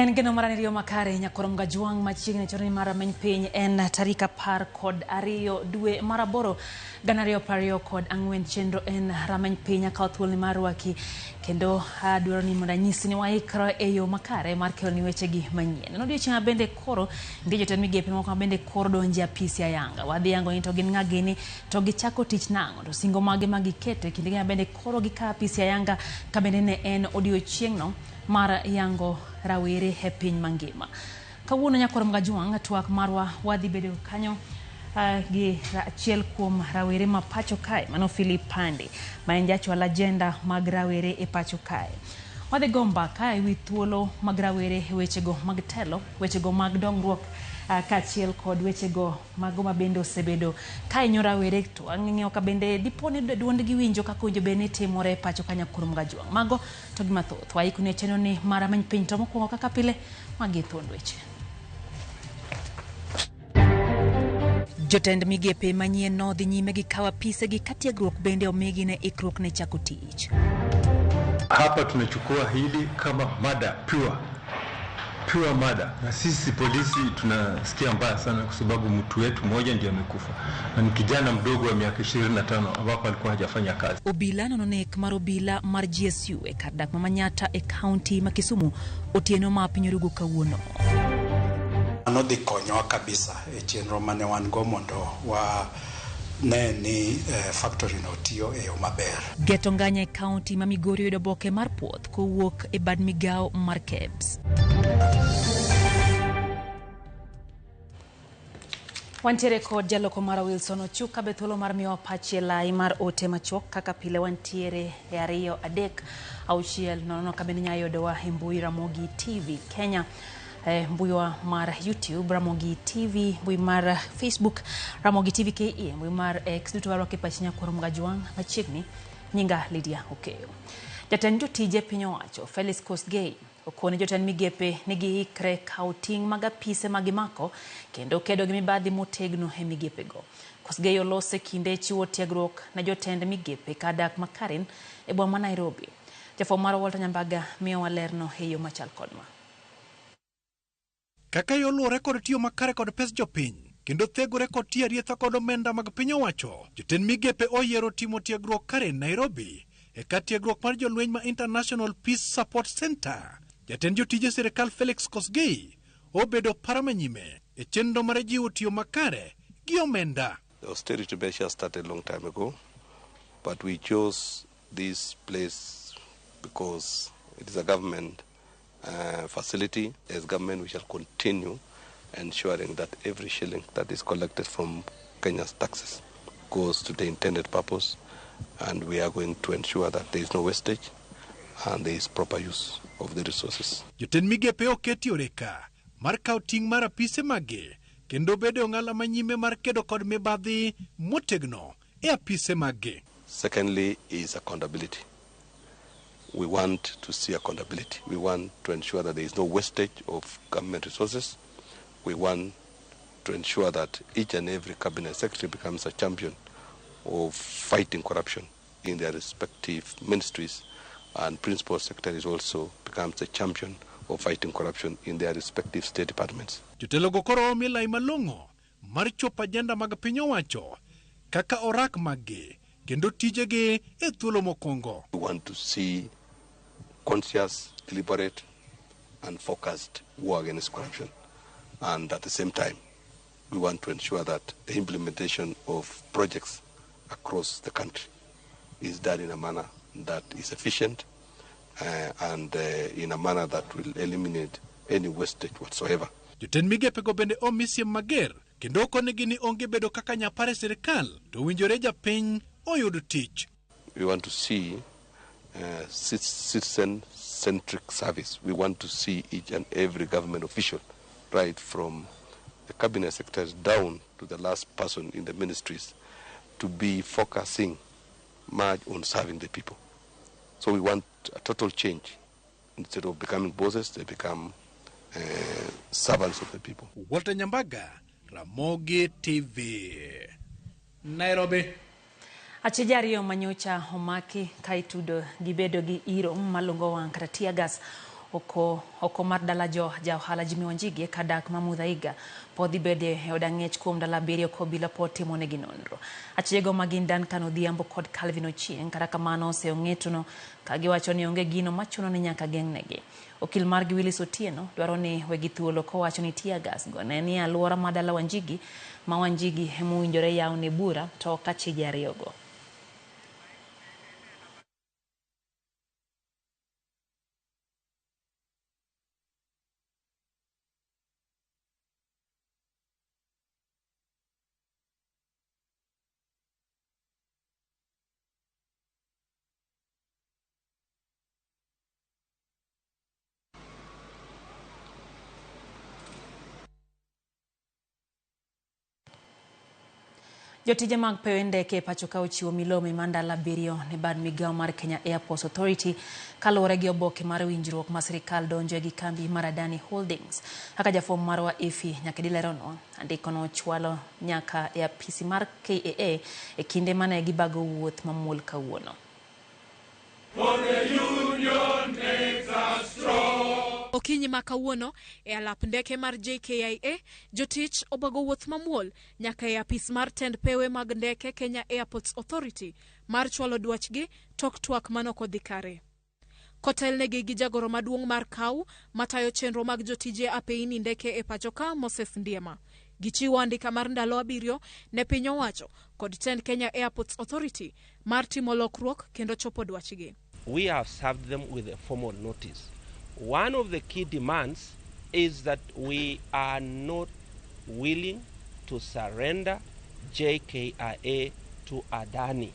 En geno mar ariyo makare nyakorom Gajwang' machiegni chorni mar rameny piny en tarik 12 dwe mar 8 2024. Chenro en rameny piny. Akawo thuoloni mar rwaki kendo adwaro ni mondo anyisi ni waikre e yo makare mar keloni wechegi manyien. En odiochieng' ma bende koro nitie jotend migepe moko ma bende koro donjo e apisi ayanga. Wadhi yango ni to gin ng'a gini to gichako tich nang'o to singo mage ma giketo e kindegi ma bende koro gikawo apisi ayanga ka bende ne en odiochieng'no mar yango rawere e piny mangima. Kawuono nyakwar Mgajwang' twak marwa wadhi bedo kanyo gi achiel kuom rawere ma pacho kae mano Philip Pande ma en jachwal agenda mag rawere e pacho kae. Wadhi go mbaka e wi thuolo mag rawere e wechego mag telo, wechego mag dongruok kaachiel kod wechego mago ma bende osebedo ka hinyo rawere to wang'iyo ka bende dipo ni duondgi winjo kaka owinjo bed ni timore e pacho ka nyakwar Mgajwang'. Mago to gi mathoth waikoni e chenro ni mar Rameny Piny to mokwongo kaka pile magi thuond weche. Jotend migepe manyien nodhi nyime gi kawo apisegi ka tiegruok bende omigi ne ikruok ne chako tich. Hapa tunachukua hili kama mada pure pure mada, na sisi polisi tunasikia mbaya sana, kwa sababu mtu wetu mmoja ndiye amekufa na ni kijana mdogo wa miaka 25 ambapo alikuwa hajafanya kazi. Obila nono nek mar obila mar GSU e kar dak ma Manyatta e kaunti ma Kisumu otieno ma piny orugo kawuono. Mano dhi konyowa kabisa e chenro mane wan go mondo wa ne ni factory no tiyo e yo maber. Geto Nganya e kaunti ma Migori oyudo oboke mar puoth kowuok e bad migawo mar KEBS. Wantiere kod jaloko mara Wilson Ochuka be thuolo mar miyowa pachi e lai mar ote machuok kaka pile wantiere e 2 3 6 0 ka bende inyalo yudowa e mbui Ramogi TV Kenya, mbuiwa mar YouTube Ramogi TV, mbui mar Facebook Ramogi TV KE, mbui mar X duto warwako e pachi nyakwar Mgajwang' machiegni. Nyinga Lydia Okeyo. Jatend jotije piny owacho Felix Kosgei okone jotend migepe ni giikre kawo ting' mag apise ma gimako kendo kedo gi mibadhi motegno e migepego. Kosgei olose kinde chiwo tiegruok ne jotend migepe kar dak ma Karen e boma ma Nairobi. Jafwambo marwa Walter Nyambaga miyowa lerno e yo machal kod ma. Kaka yo luwore kod tiyo makare kod pes jopiny kendo thegore kod tiyo arietha kod omenda mag piny owacho, jotend migepe oyiero timo tiegruok Karen, Nairobi e kar tiegruok mar jolweny ma International Peace Support Center. Jatend jotije sirikal Felix Kosgei obedo para manyime e chenro mar jiwo tiyo makare gi omenda. The austerity measures started long time ago, but we chose this place because it is a government facility. As government, we shall continue ensuring that every shilling that is collected from Kenya's taxes goes to the intended purpose, and we are going to ensure that there is no wastage and there is proper use of the resources. Jotend migepe oketi oreka mar kawo ting' mar apise mage kendo bedo e ong'ala manyime mar kedo kod mibadhi motegno e apise mage. Secondly is accountability. We want to see accountability. We want to ensure that there is no wastage of government resources. We want to ensure that each and every cabinet secretary becomes a champion of fighting corruption in their respective ministries, and principal secretaries also becomes a champion of fighting corruption in their respective state departments. Jotelogo koro omi lai malong'o mar chopo ajenda mag piny owacho kaka orak maggi kendo tijegi e thuolo mokwongo. We want to see conscious, deliberate and focused war against corruption, and at the same time we want to ensure that the implementation of projects across the country is done in a manner that is efficient and in a manner that will eliminate any wastage whatsoever. Jotend migepego bende omi siem mager kendo okonegi ni onge bedo kaka nyapar e sirikal to owinjore japiny oyud tich. We want to see citizen-centric service. We want to see each and every government official, right from the cabinet secretaries down to the last person in the ministries, to be focusing much on serving the people. So we want a total change. Instead of becoming bosses, they become servants of the people. Walter Nyambaga, Ramogi TV, Nairobi. Achije ariyo manyocha omaki ka itudo gi bedo gi iro malungo wang' kata tear gas Oko mar dala jo ja ohala Jimmy Wanjigi ka dak ma Muthaiga pod dhi bedo e od ang'ech kuom ndalo 7 kobila pod timonegi nonro. Achiego ma gin Duncan Odhiambo kod Calvin Ochieng' kata kamano oseong'etono ka giwacho ni onge gino machuno ni nyaka geng'negi. Okil margi Willis Otieno dwaro ni wegi thuolo kowacho ni tear gas go ne ni alwora ma dala Wanjigi ma Wanjigi emowinjore yawne bura to ok achije ariyogo. Jotije mag pewe ndeke e pacho ka ochiwo milome mar ndalo 7 ne bad migao mar Kenya Airports Authority kaluwore gi oboke mar winjruok ma sirikal donjoe gi kambi mar Adani Holdings. Kaka jafwambo marwa Effie Nyakedi leronwa, andikono ochwalo nyaka e apisi mar KAA e kinde mane gibago wuoth mamuol kawuono. Okinyi ma kawuono e alap ndeke mar JKIA, jotich obago wuoth mamuol nyaka e apis mar tend pewe mag ndeke Kenya Airports Authority mar chwalo dwachgi tok twak manok odhi kare. Kotelnegi gi jagoro maduong' mar KAU matayo chenro mag jotije apeini ndeke e pacho ka Moses Ndiema. Gichiwo andika mar ndalo 7 ne piny owacho kod tend Kenya Airports Authority mar timo lokruok kendo chopo dwachgi. We have served them with a formal notice. One of the key demands is that we are not willing to surrender JKIA to Adani.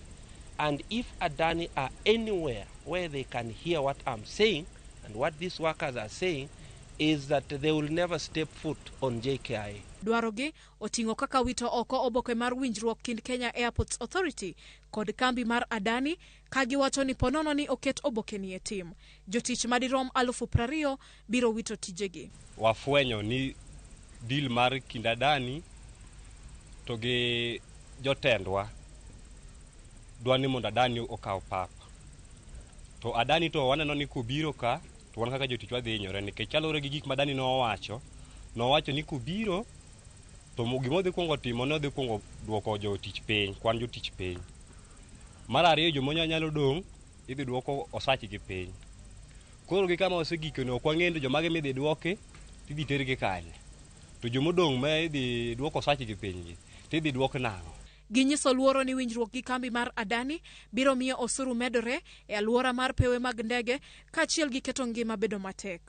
And if Adani are anywhere where they can hear what I'm saying and what these workers are saying, is that they will never step foot on JKIA. Dwarogi oting'o kaka wito oko oboke mar winjruok kind Kenya Airports Authority kod kambi mar Adani ka giwacho ni ponono ni oket oboke ni e tim. Jotich madirom 20,000 biro wito tijegi. Wafwenyo ni deal mar kind Adani to gi jotendwa dwa ni mondo Adani okaw pap. To Adani to waneno ni kobiro ka to wan kaka jotich wadhi hinyore nikech kaluwore gi gik ma Adani nowacho ni kobiro to gima odhi kuongo timo ne odhi kuongo duoko jotich piny, kwan jotich piny. Mar ariyo joma nyalo dong' idhi duoko osachgi piny. Koro gi kama osegikeno ok wang'eyo ni jomage midhi duoki tidhi tergi kanye. To jomodong' ma idhi duoko osachgi piny gi tidhi duok nang'o? Ginyiso luoro ni winjruok gi kambi mar Adani biro miyo osuru medore e alwora mar pewe mag ndege kaachiel gi keto ngima bedo matek.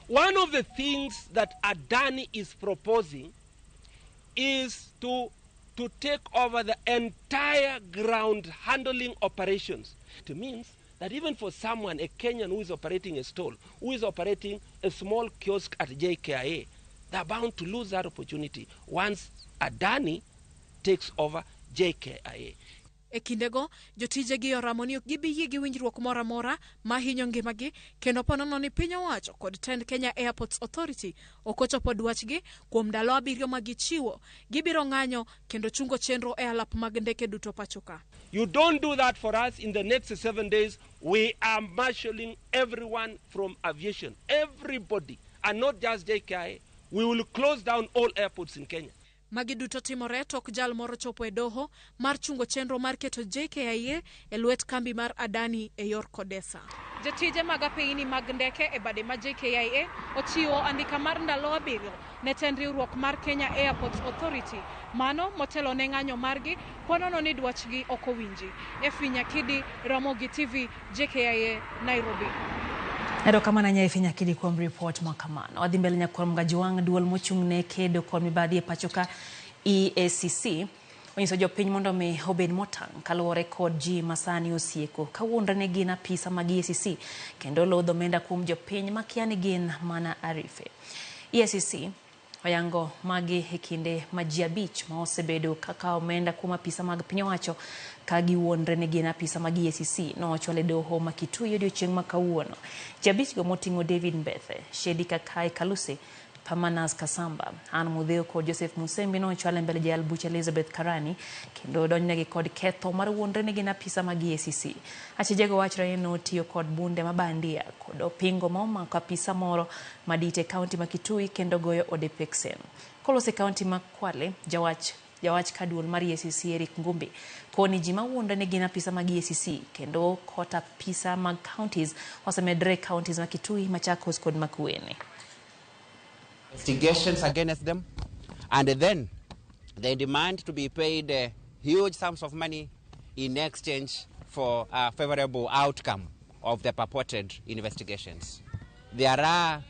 One of the things that Adani is proposing is to take over the entire ground handling operations. It means that even for someone, a Kenyan who is operating a stall, who is operating a small kiosk at JKIA, they are bound to lose that opportunity once Adani takes over JKIA. E kindego, jotijegi oramo ni ok gibi yie gi winjruok moro amora ma hinyo ngimagi kendo ponono ni piny owacho kod tend Kenya Airports Authority ok ochopo dwachgi kuom ndalo 7 ma gichiwo. Gibiro ng'anyo kendo chungo chenro e alap mag ndeke duto pacho ka. You don't do that for us. In the next 7 days, we are marshalling everyone from aviation, everybody, and not just JKIA. We will close down all airports in Kenya. Magi duto timore tok jal moro chopo e doho mar chungo chenro mar keto JKIA e lwet kambi mar Adani e yor Kodesa. Jotije mag apeini mag ndeke e bade ma JKIA ochiwo andika mar ndalo 7 ne tend riwruok mar Kenya Airports Authority. Mano motelo ne ng'anyo margi ponono ni dwachgi ok owinji. Effie Nyakidi, Ramogi TV, JKIA, Nairobi. Erokamano ahinya Effie Nyakidi kuom ripot ma kamano. Wadhi mbele nyakwar Mgajuang' duol mochung' ne kedo kod mibadhi e pacho ka EACC onyiso jopiny mondo mi obed motang' kaluwore kod ji masani osieko kawuondre ni gin apisa mag EACC kendo lodho omenda kuom jopiny makia ni gin mana arife. EACC oyango magi e kinde ma ji 5 ma osebedo kaka omenda kuom apisa mag piny owacho ka giwuondre ni gin apisa mag EACC nochwal e doho ma Kitui odiochieng' ma kawuono. Ji 5 go moting'o David Mbethe, Shedi Kakai Kaluse, Pamanas Kasamba. Ann Mutheu kod Joseph Musembi nochwal e mbele jayal bucha Elizabeth Karani kendo odonjnegi kod ketho mar wuondre ni gin apisa mag EACC. Achijego wachore ni notiyo kod bunde mabandia kod opingo ma omako apisa moro madit e kaunti ma Kitui kendo goyo ode peksen. Kolos e kaunti ma Kwale, jawach kaduol mar EACC Eric Ngumbi koni ji mawuondre ni gin apisa mag EACC kendo kota apisa mag counties osemedre e counties ma Kitui, Machakos kod Makueni. Investigations against them, and then they demand to be paid huge sums of money in exchange for a favorable outcome of the purported investigations. There are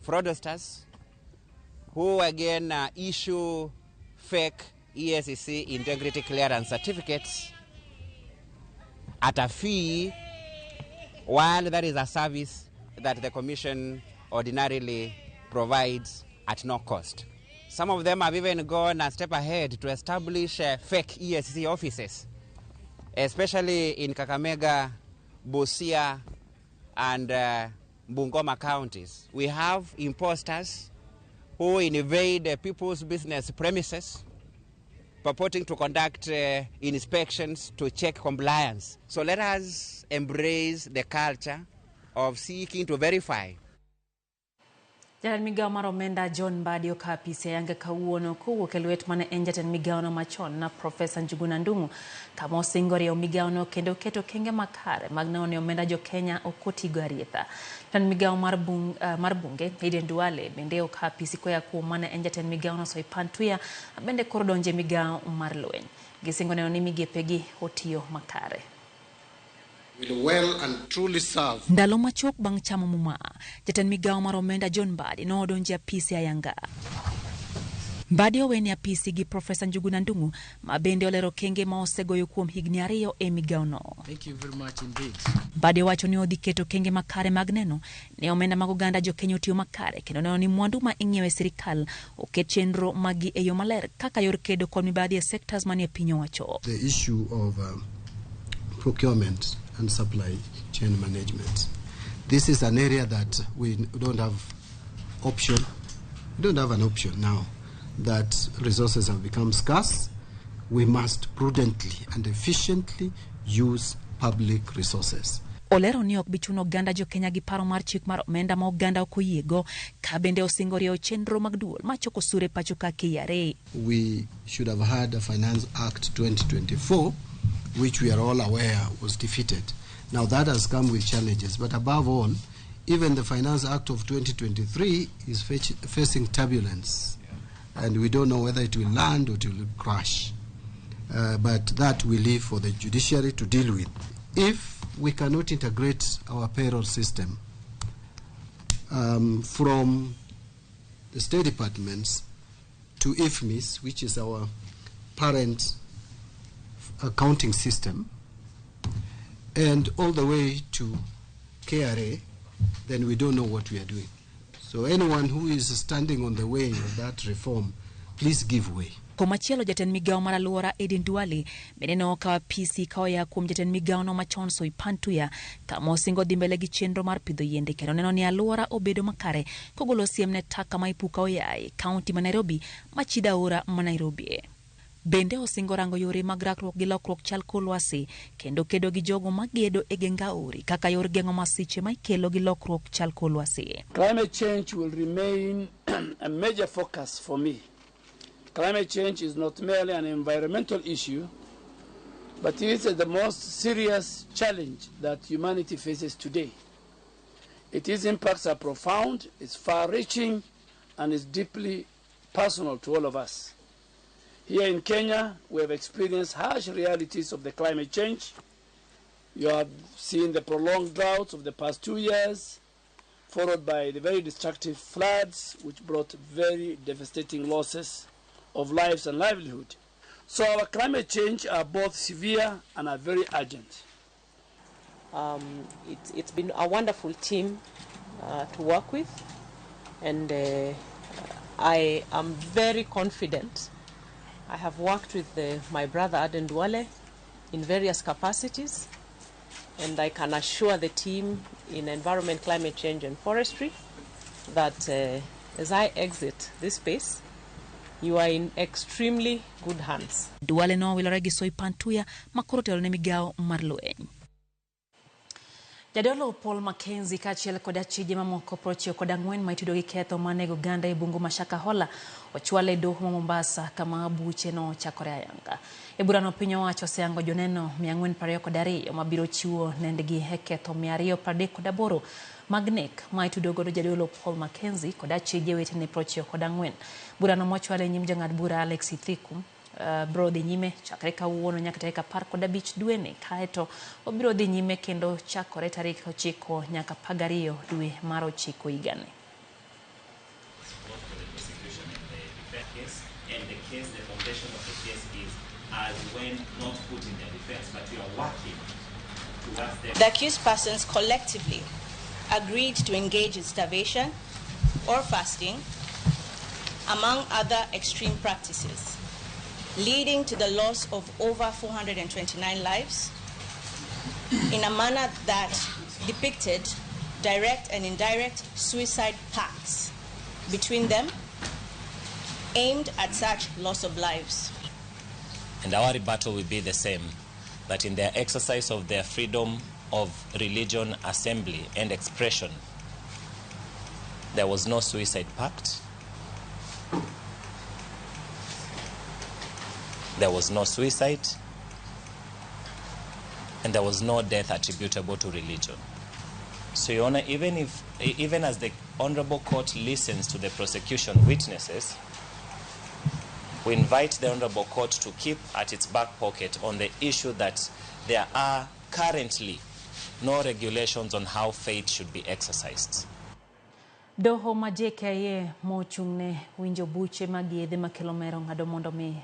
fraudsters who again issue fake EACC integrity clearance certificates at a fee, while that is a service that the Commission ordinarily provides at no cost. Some of them have even gone a step ahead to establish fake EACC offices, especially in Kakamega, Busia, and Bungoma counties. We have imposters who invade people's business premises, purporting to conduct inspections to check compliance. So let us embrace the culture of seeking to verify. Jatend migao mar omenda John Mbadi okawo apisi ayanga kawuono kowuok e lwet mane en jatend migaono machon na Profesa Njuguna Ndung'u kama osingo rieyo migaono kendo keto okenge makare mag neno ni omenda jo-Kenya ok otigo arietha. Jatend migao mar bunge Aden Duale bende okawo apisi koa kuom mane en jatend migaono Soipan Tuya bende koro donjo e migao mar lweny. Gisingo neno ni migepegi otiyo makare. Will well and truly serve. Ndalo machuok bang' chamo muma, jatend migao mar omenda John Mbadi nodonjo e apisi ayanga. Mbadi owene apisi gi Profesa Njuguna Ndung'u ma bende olero okenge ma osegoyo kuom higni 2 e migaono. Thank you very much indeed. Mbadi owacho ni odhi keto okenge makare mag neno ne omenda mag oganda jo-Kenya otiyo makare kendo neno ni mwandu ma ing'iewo e sirikal oket chenro maggi e yo maler kaka yor kedo kod mibadhi e sectors manie piny owacho. The issue of procurement and supply chain management. This is an area that we don't have option. We don't have an option now that resources have become scarce. We must prudently and efficiently use public resources. Olero ni ok bi chuno oganda jo-Kenya gi paro mar chik mar omenda ma oganda ok oyiego ka bende osingo rieyo chenro mag duol machoko osuru e pacho ka KRA. We should have had a Finance Act 2024, which we are all aware was defeated. Now that has come with challenges, but above all, even the Finance Act of 2023 is facing turbulence, and we don't know whether it will land or it will crash. But that we leave for the judiciary to deal with. If we cannot integrate our payroll system from the state departments to IFMIS, which is our parent accounting system, and all the way to KRA, then we don't know what we are doing. So anyone who is standing on the way of that reform, please give way. Komachielo jatend migao mar alwora Aden Duale bende ne okawo apisi ka oya kuom jatend migaono machon Soipan Tuya kama osingo dhi mbele gi chenro mar pidho yiende kendo neno ni alwora obedo makare kogolo siem ne taka ma ipuka oyaye kaunti ma Nairobi machido aora ma Nairobi. Bende osingo rango yore mag rakruok gi lokruok chal kor lwasi kendo kedo gi jogo magedo e geng aori kaka yor geng'o masiche ma ikelo gi lokruok chal kor lwasi. Climate change will remain a major focus for me. Climate change is not merely an environmental issue, but it is the most serious challenge that humanity faces today. Its impacts are profound, it's far-reaching, and is deeply personal to all of us. Here in Kenya, we have experienced harsh realities of the climate change. You have seen the prolonged droughts of the past 2 years, followed by the very destructive floods, which brought very devastating losses of lives and livelihood. So our climate change are both severe and are very urgent. It's been a wonderful team to work with, and I am very confident. I have worked with my brother Aden Duale in various capacities, and I can assure the team in environment, climate change and forestry that As I exit this space, you are in extremely good hands. Duale nowilore gi Soipan Tuya ma koro otelo ne migawo mar lweny. Jadolo Paul Mackenzie kaachiel kod achije mamoko 94 ma itudo gi ketho mar nego oganda e bungu ma Shakahola ochwal e doho ma Mombasa kama buche no chakore ayanga. E burano piny owacho oseyango joneno 422 mabiro chiwo nendgi e ketho 238 mag nek ma itudo godo jadolo Paul Mackenzie kod achije wetene 94. Burano mochwal e nyim jang'ad bura Alex Ithiku biro dhi nyime chakre kawuono nyaka tarik 15 dweni, kaeto obiro dhi nyime kendo chakore tarik 9 nyaka 12 dwe mar 9 higani. The accused persons collectively agreed to engage in starvation or fasting, among other extreme practices, leading to the loss of over 429 lives in a manner that depicted direct and indirect suicide pacts between them aimed at such loss of lives. And our rebuttal will be the same, that in their exercise of their freedom of religion, assembly, and expression, there was no suicide pact. There was no suicide, and there was no death attributable to religion. So, Your Honor, even as the Honorable Court listens to the prosecution witnesses, we invite the Honorable Court to keep at its back pocket on the issue that there are currently no regulations on how faith should be exercised. Doho ma JKIA mochung'ne winjo buche mag yedhe makelo mero ng'ado mondo mi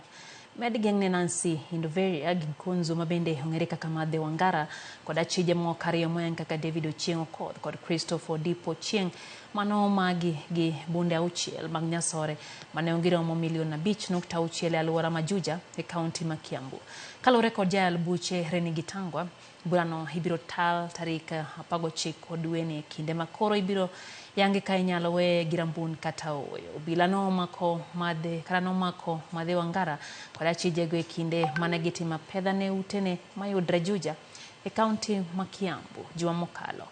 med geng'ne Nancy Indoveri gi Nkunzu ma bende ong'ere kaka Madhe Wangara kod achije moko ariyo moyang kaka David Ochieng' Okoth kod Christopher Odipo Ochieng' mano magi gi bunde 6 mag nyasore mane giromo milion 5.6 e alwora ma Juja e kaunti ma Kiambu. Kaluwore kod jayal buche Reni Gitangwa, burano ibiro tal tarik 19 dweni e kinde ma koro ibiro yangi ka inyalo weye gi rambun kata ooyo. Obila nomako Madhe Wangara kod achijego e kinde mane gitimo apedha ne utene mayudre Juja e kaunti ma Kiambu juma mokalo.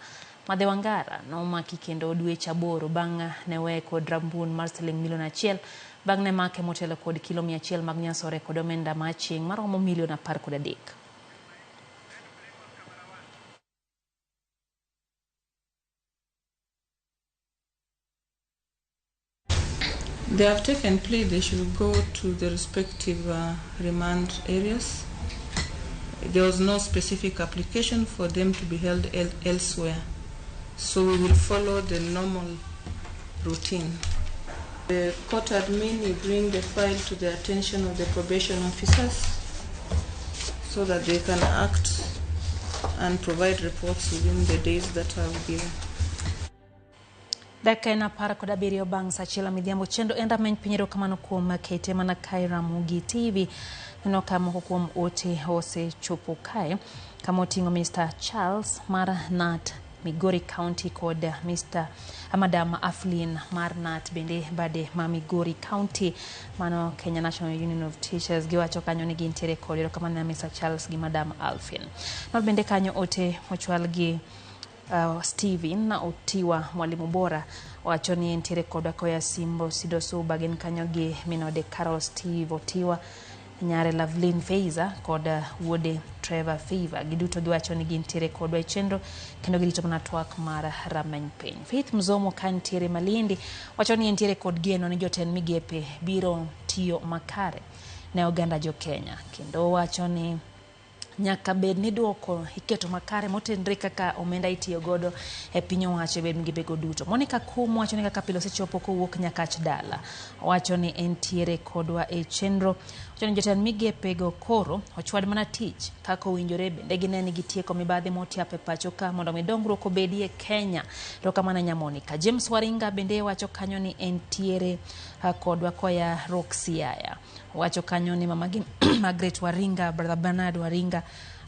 Madhe Wangara nomaki kendo dweche 8 bang' ne weye kod rambun mar siling milion 1 bang' ne make motelo kod kilo 100 mag nyasore kod omenda ma aching' maromo milion 13. They have taken plea they should go to the respective remand areas. There was no specific application for them to be held elsewhere. So we will follow the normal routine. The court admin will bring the file to the attention of the probation officers so that they can act and provide reports within the days that are given. Dakika en 17 bang' saa 1 midhiambo. Chenro en rameny piny. Erokamano kuom kete mana kae Ramogi TV. Neno ka moko kuom ote osechopo kae kama oting'o Mr. Charles mar Nat Migori County kod Mr. Madam Aflin mar Nat bende bade ma Migori County, mano Kenya National Union of Teachers. Giwacho kanyo ni gintiere kod. Erokamano ne Mr. Charles gi Madam Alfin. Nor bende kanyo ote mochwal gi Steven Otiwa mwalimu bora wacho ni entiere kodwa koya Simbo Sido Suba gin kanyo gi minode Carol Steve Otiwa, nyare Lovelyn Feiza kod wuode Trevor Favor. Giduto giwacho ni gintiere kodwa e chenro kendo girito mana twak mar rameny piny. Faith Mzomo ka ntiere Malindi wacho ni entiere kod geno ni jotend migepe biro tiyo makare ne oganda jo Kenya, kendo wacho ni nyaka bed ni duoko iketo makare motenre kaka omenda itiyo godo e piny owacho e bed migepego duto. Monica Kum wacho ni kaka pile osechopo kowuok Nyakach dala, owacho ni entiere kodwa e chenro. Owacho ni jotend migepego koro ochwad mana tich kaka owinjore, bende gine ni gitieko mibadhi motiap e pacho ka mondo mi dongruok obedie Kenya. Erokamano nya Monica. James Waringa bende wacho kanyo ni entiere kodwa koya Rock Siaya. Wacho kanyo ni mamagi Margaret Waringa, brother Bernard Waringa,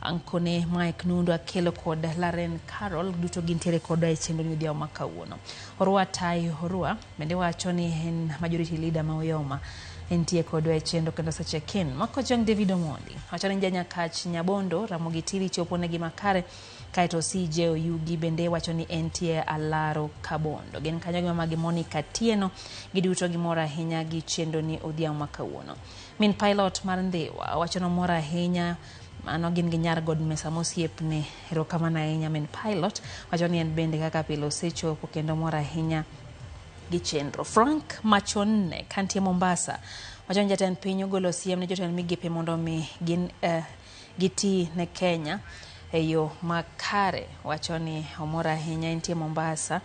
Ankone Mike Nundo Akelo kod Laren Carol duto gintiere kodwa e chenro ni odhiambo ma kawuono. Orwa Tai Orua bende wacho ni en majority leader ma Uyoma entie kodwa e chenro kendo seche kin. Mako Jong David Omondi wacho ni Janyakach Nyabondo Ramogi TV chopo negi makare kaeto CJ Oyugi bende wacho ni entie Alaro Kabondo. Gin kanyo gi mamagi Monica Tieno giduto gimor ahinya gi chenro ni odhiambo ma kawuono. Min pilot mar Ndhiwa wacho nomor ahinya mano gin gi nyar god mesa mosiepne. Erokamano ahinya min pilot wacho ni en bende kaka pile osechopo kendo mor ahinya gi chenro. Frank Machonne kantie Mombasa wacho ni jatend piny ogolo siem ne jotend migepe mondo mi gin giti ne Kenya e yo makare. Wacho ni omor ahinya entie Mombasa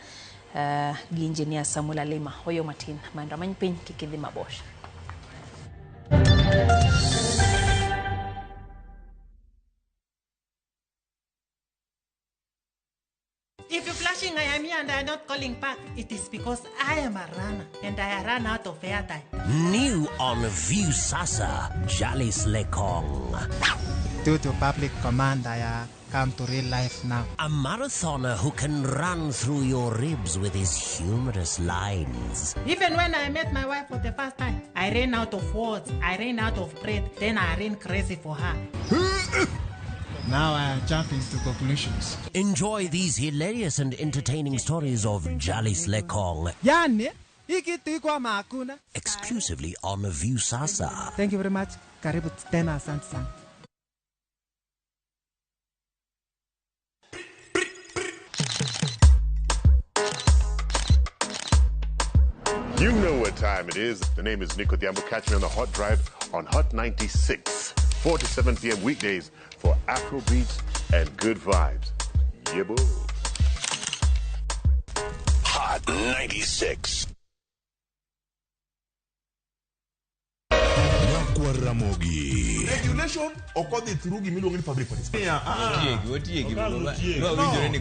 gi engineer Samuel Alima. Oyo matin mondo amany piny kik idhi mabor. If you're flashing I am here and I am not calling back, it is because I am a runner and I run out of airtime. New on Viusasa, Jalis Lekong. Due to public command, I come to real life now. A marathoner who can run through your ribs with his humorous lines. Even when I met my wife for the first time, I ran out of words, I ran out of breath, then I ran crazy for her. Now I am jumping to conclusions. Enjoy these hilarious and entertaining stories of Jalis Lekong. Yani, hii kitu iko ama hakuna? Exclusively on Viusasa. Thank you very much. Karibu tena, asante sana. You know what time it is. The name is Nico Diambo. Catch me on the Hot Drive on Hot 96, 4 to 7 p.m. weekdays for Afro beats and good vibes. Yeah, boy. Hot 96. Ramogi. Regulation ok odhi through gimiluongo ni public participation.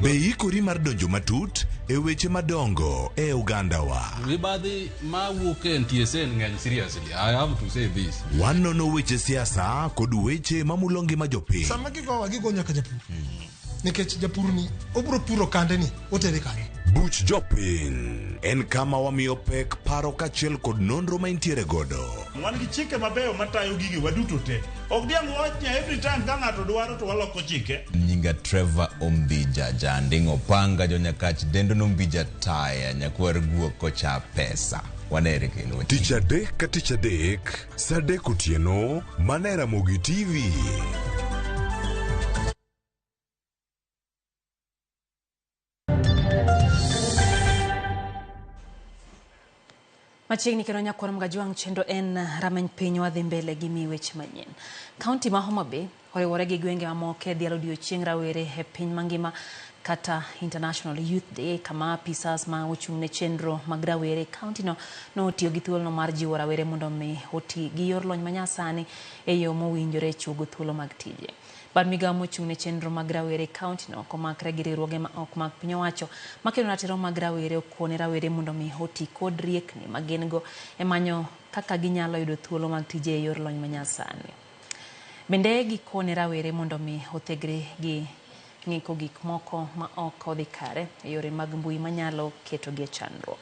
Be ikori mar donjo matut e weche madongo e ogandawa. Mibadhi mawuok e NTSA ng'eny seriously. I have to say this. Wanono weche siasa kod weche mamulo ngima jopiny. Sama gigowa gigo nyaka japur. Nikech japur ni obiro puro kande ni otere kanye. Buch jopiny en kama wamiyo pek paro kaachiel kod nonro ma intiere godo. Wan gi chike mabeyo matayo gigi waduto te. Ok diang' wach ni every time ka ng'ato dwaro to waloko chike. Nyinga Trevor Ombija Janding'o Panga jonyakach dendo nombija taya nyakwar guok kocha pesa. Wanere kendo. Tich adek ka tich adek, saa adek otieno, mana e Ramogi TV. Machiegni kendo nyakwar Mgajwang' chenro en rameny piny wadhi mbele gi mi weche manyien. Kaunti ma Homa Bay oriwore gi gwenge mamoko e dhialo odiochieng' rawere e piny mangima kata International Youth Day kama apisas ma ochung' ne chenro mag rawere e kaunti no notiyo gi thuolono mar jiwo rawere mondo mi oti gi yor lony manyasani e yo mowinjore e chuogo thuolo mag tije. Bad migawo mochung' ne chenro mag rawere e kaunti no komakre gi riwruoge ma ok mag piny owacho makelo ratiro mag rawere okone rawere mondo mi oti kod riekni ma gin go e manyo kaka ginyalo yudo thuolo mag tije e yor lony manyasani. Bende gikone rawere mondo mi othegre gi ng'iko gik moko ma ok odhi kare e yore mag mbui manyalo ketogi e chandruok.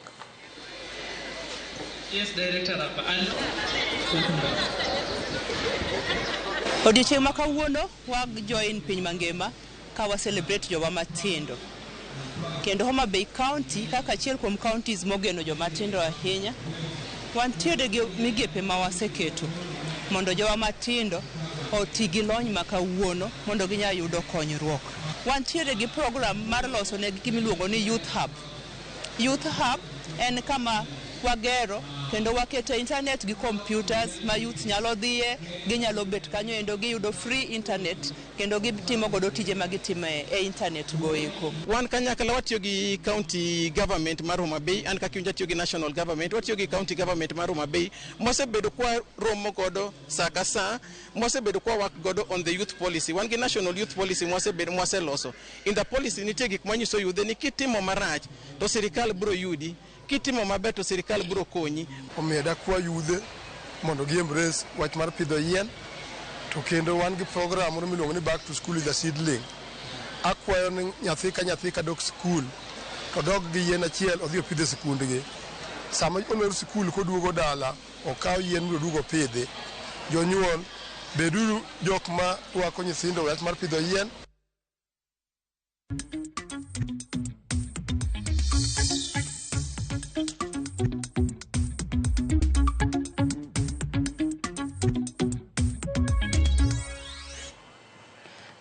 Yes, Director Rapa. And Odiochieng' ma kawuono wa join piny mangima ka wa celebrate jowa matindo. Kendo Homa Bay County kaka achiel kuom counties mogeno joma tindo ahinya, wantiere gi migepe ma waseketo mondo jowa matindo oti gi lony ma kawuono mondo ginyal yudo konyruok. Wantiere gi program mar loso negi gimiluongo ni Youth Hub. Youth Hub en kama wagero kendo waketo internet gi computers ma youth nyalo dhiye, ginyalo bet kanyo endo giyudo free internet kendo gitimo godo tije ma gitimo e internet go eko. Wan kanyakla watiyo gi county government mar Homa Bay, an kaka atiyo gi national government, watiyo gi county government mar Homa Bay, mwasebedo kwa romo godo saa ka saa, mwasebedo kwa work godo on the youth policy. Wan gi national youth policy mwasebedo mwaseloso. In the policy nitie gik manyiso yudhe ni kitimo marach to sirikal biro yudi, kitimo maber to sirikal biro konyi. Omiyo dakwa yudhe mondo gi embrace wach mar pidho yien To kendo wan gi program moro miluongo ni back to school with a seedling. Akwayo ni nyathi ka nyathi ka dok skul to dog gi yien achiel odhi opidh e sikundgi. Sama olor sikul koduogo dala, okaw yien mondo oduog opidhi. Jonyuol, beduru jok ma rwako nyithindo e wach mar pidho yien.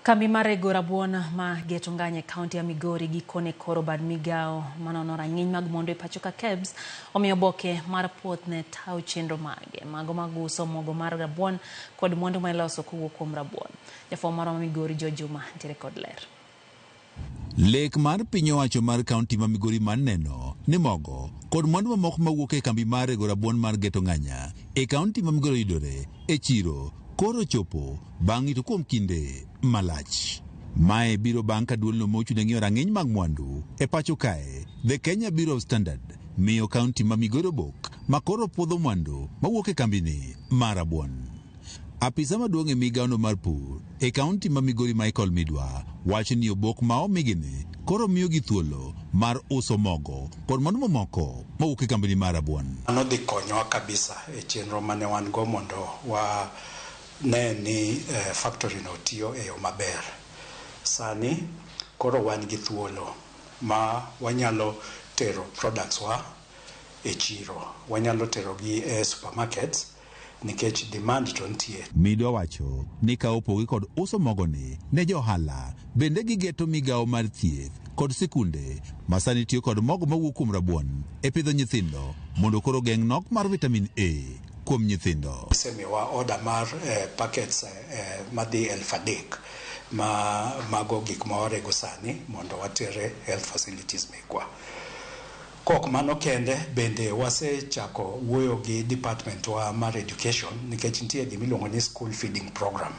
Kambi mar rego rabuon ma Geto Nganya e kaunti ya Migori gikone koro bad migawo manono rang'iny mag mwandu e pacho ka KEBS omiyo oboke mar puoth ne tayo chenro mage mago mag uso mogo mar rabuon kod mwandu ma iloso kowuok kuom rabuon. Jafwambo marwa ma Migori George Juma nitiere kod ler. Lek mar piny owacho mar kaunti ma Migori mar neno ni mogo kod mwandu mamoko mawuok e kambi mar rego rabuon mar Geto Nganya e kaunti ma Migori yudore e chiro koro chopo bang' rito kuom kinde malach. Mae biro bang' ka duolno mochung' ne ng'iyo rang'iny mag mwandu e pacho kae, The Kenya Bureau of Standard, miyo kaunti ma Migori obok ma koro puodho mwandu mawuok e kambini mar rabuon. Apisa maduong' e migawono mar pur e kaunti ma Migori Michael Midwa wacho ni obok ma omigini koro miyogi thuolo mar uso mogo kod mwandu mamoko mawuok e kambini mar rabuon. Mano dhi konyowa kabisa e chenro mane wan go mondo wa ne ni factory no tiyo e yo maber. Sani koro wan gi thuolo ma wanyalo tero products wa e chiro, wanyalo tero gi e supermarkets nikech demand to nitie. Midwa wacho ni ka opogi kod uso mogoni ne johala, bende gigeto migawo mar thieth kod sikunde ma sani tiyo kod mogo mawuok kuom rabuon e pidho nyithindo mondo koro geng' nok mar vitamin A kuom nyithindo. Osemiwa order mar packets madhi 3,000 ma mago gik ma warego sani mondo watere health facilities mekwa. Kok mano kende, bende wasechako wuoyo gi department wa mar education nikech nitie gimiluongo ni school feeding program.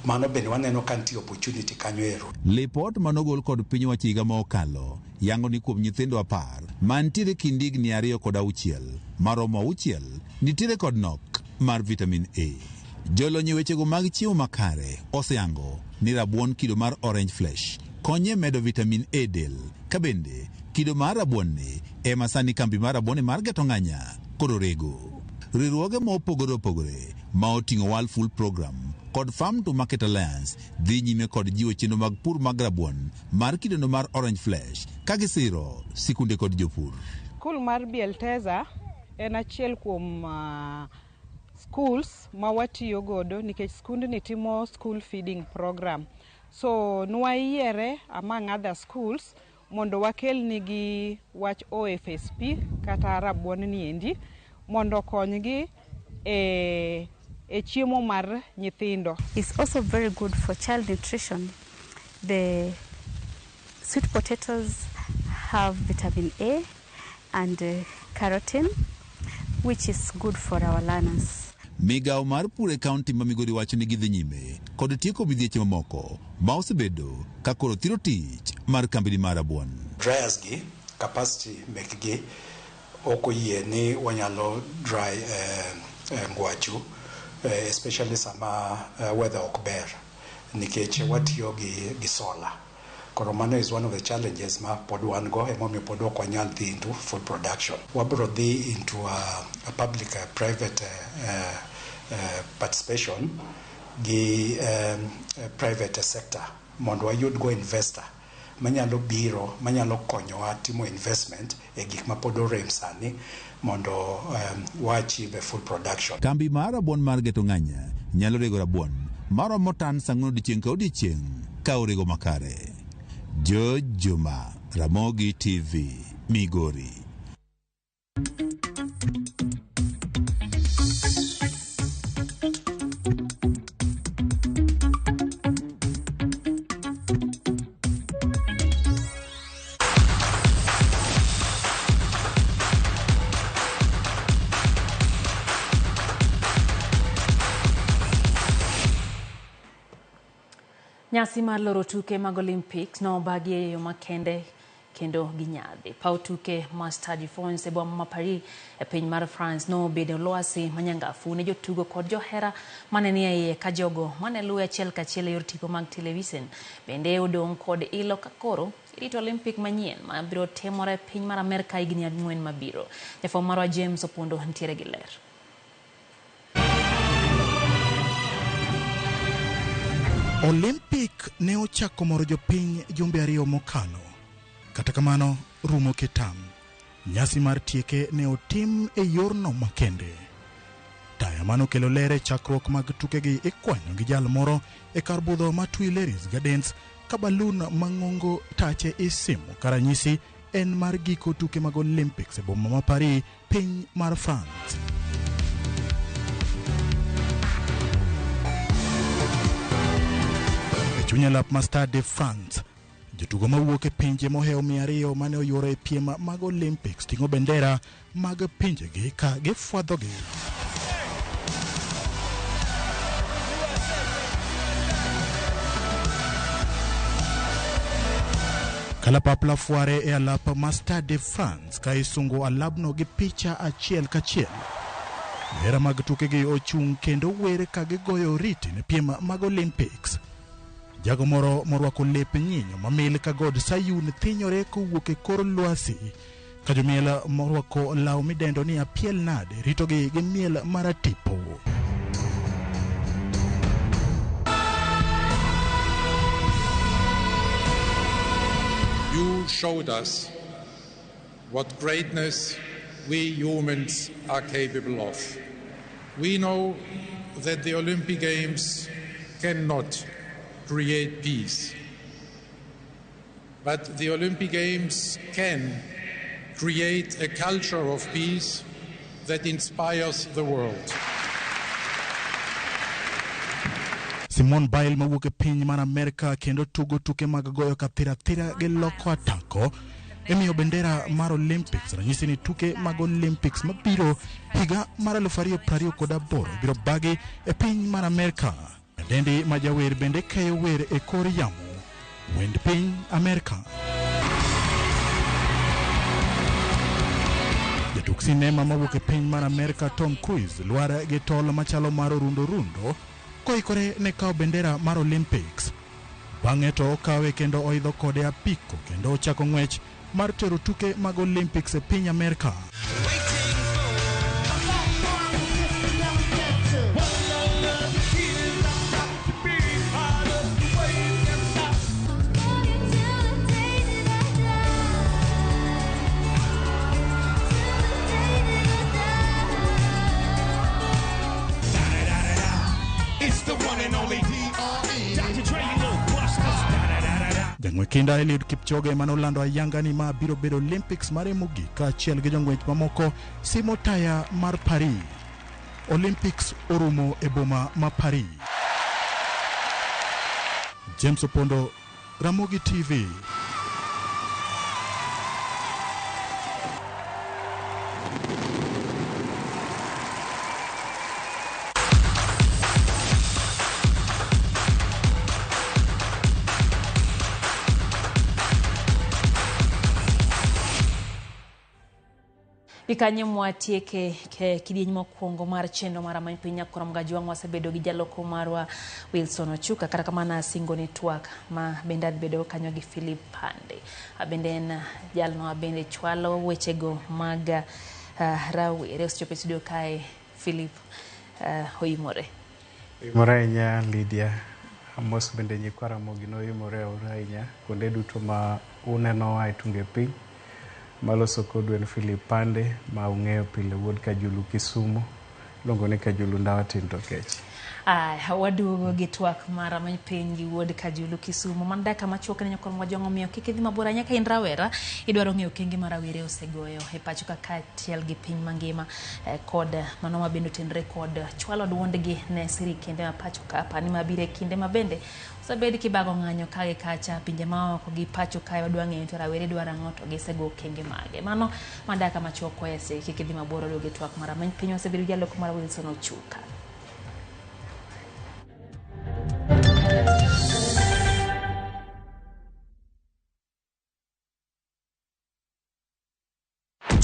Mano bende waneno ka nitie opportunity kanyo ero. Lipot manogol kod piny owacho higa ma okalo yango ni kuom nyithindo 10 mantiere kind higni 2 kod 6 maromo 6 nitiere kod nok mar vitamin A. Jolony e wechego mag chiemo makare oseyango ni rabuon kido mar orange flesh konye medo vitamin A del ka bende kido mar rabuon ni ema sani kambi mar rabuon mar Geto Nganya koro rego. Riwruoge ma opogore opogore ma oting'o World Food Program kod Farm to Market Alliance dhi nyime kod jiwo chenro mag pur mag rabuon mar kidono mar orange flesh ka gisiro sikunde kod jopur. Skul mar Bielteza en achiel kuom schools ma watiyo godo nikech skundni timo school feeding program. So nwayiere among other schools mondo wakelnigi wach OFSP kata rabuon ni endi mondo okonygi e chiemo mar nyithindo. It's also very good for child nutrition. The sweet potatoes have vitamin A and carotene, which is good for our learners. Migawo mar pur e kaunti ma Migori wacho ni gidhi nyime kod tieko midhieche mamoko ma osebedo ka koro thiro tich mar kambini mar rabuon. Dryers gi, capacity mekgi ok oyie ni wanyalo dry ngwachu, especially sama weather ok ber nikech watiyo gi solar. Koro mano is one of the challenges ma pod wan go, emomiyo pod ok wanyal dhi into full production. Wabiro dhi into a public private participation gi private sector mondo wayud go investor manyalo biro, manyalo konyowa timo investment e gik ma pod orem sani mondo wa achieve full production. Kambi mar rabuon mar Geto Nganya nyalo rego rabuon maromo tan 4 odiechieng' ka odiechieng' ka orego makare. George Juma, Ramogi TV, Migori. Nyasi mar loro tuke mag Olympics nobagi e yo makende kendo ginyadhi. Paw tuke ma Stade de France e boma ma Paris e piny mar France nobedo lwasi manyangafu ne jotugo kod johera mane nie iye ka jogo mane luwe achiel kachiel e yor tipo mag televisen bende odong' kod ilo ka koro irito Olympic manyien ma biro timore e piny mar Amerka higni 4 mabiro. Jafwambo marwa James Opondo nitiere gi ler. Olympic ne ochako moro jopiny jumbe 2 mokalo. Kata kamano rumo kitam. Nyasi mar tieke ne otim e yorno makende. Taya manokelo ler e chakruok mag tukegi ikwanyo gi jal moro e kar budho ma Tuileries Gardens ka balun mang'ongo tache isimo ka ranyisi en mar giko tuke mag Olympics e boma ma Paris, piny mar France. E chuny alap ma Stade de France, jotugo mawuok e pinje mohewo 200 mane oyuoro e piem mag Olympics ting'o bendera mag pinjegi ka gifwadhogi. Kalapapla fware e alap ma Stade de France ka isungo alabno gi picha achiel kachiel. Johera mag tukegi ochung' kendo wer ka gigoyo oriti ne piem mag Olympics. Jago moro morwako lep nyinyo mamil ka god Sayun thinyore kowuok e kor lwasi ka jomiel morwako law midendo ni apiel nade ritogi gi miel maratipo. You showed us what greatness we humans are capable of. We know that the Olympic Games cannot create peace, but the Olympic Games can create a culture of peace that inspires the world. Simone Biles mawuok e piny mar Amerka kendo tugo tuke mag goyo kathirathira gi loko atako emiyo bendera mar Olympics ranyisi ni tuke mag Olympics mabiro higa mar 2028 biro bagi e piny mar Amerka. Nyadendi ma jawer bende keyo wer e kor yamo wend piny Amerka. Jatuk sinema mawuok e piny mar Amerka Tom Cruise lwar gi tol machalo mar orundo rundo koikore ne kawo bendera mar Olympics. Bang'e to okawe kendo oidho kode apiko kendo ochako ng'wech mar tero tuke mag Olympics e piny Amerka. Jang'wech kinda Eliud Kipchoge manolando ayanga ni ma biro bedo Olympics mare mogik kaachiel gi jong'wech mamoko simo taya mar Paris. Olympics orumo e boma ma Paris. James Opondo, Ramogi TV. Gikanyo mwatieke kidieny mokwongo mar chenro mar Rameny Piny Nyakoro Mgajwang' wasebedo gi jaloko marwa Wilson Ochuka. Kata kamano asingo ni twak ma bende adhi bedo kanyo gi Philip Pande. Bende en jalno bende chwalo wechego mag rawere. Osechopo e studio kae Philip oimore. Oimore ahinya Lydia. Amos bende nyikwa Ramogi noimore ahinya kuonde duto ma unenowa e tunge piny. Maloso kodu en Philip Pande ma ung'eyo pile wuod Kajulu Kisumu, iluongo ni Kajulu ndawa tin to kech. Waduogo gi twak mar Rameny Piny gi wuod Kajulu Kisumu. Man dakika machuok ne Nyakoro Mgajwang' omiyo kik idhi mabor ahinya ka in rawera idwaro ng'eyo okenge ma rawere osegoyo e pacho ka kaachiel gi piny mangima kod mano ma bende otenore kod chwalo duondgi ne sirikende ma pacho ka apani mabiro e kinde ma bende osebed kibago ng'anyo ka gi kacha pinje maoko gi pacho kae wadwa ng'eyo to rawere dwaro ang'o to gisego okenge mage. Mano man dakika machuok koya kik idhi mabor waduogo gi twak mar Rameny Piny wasebedo gi jaloko mar Wilson Ochuka.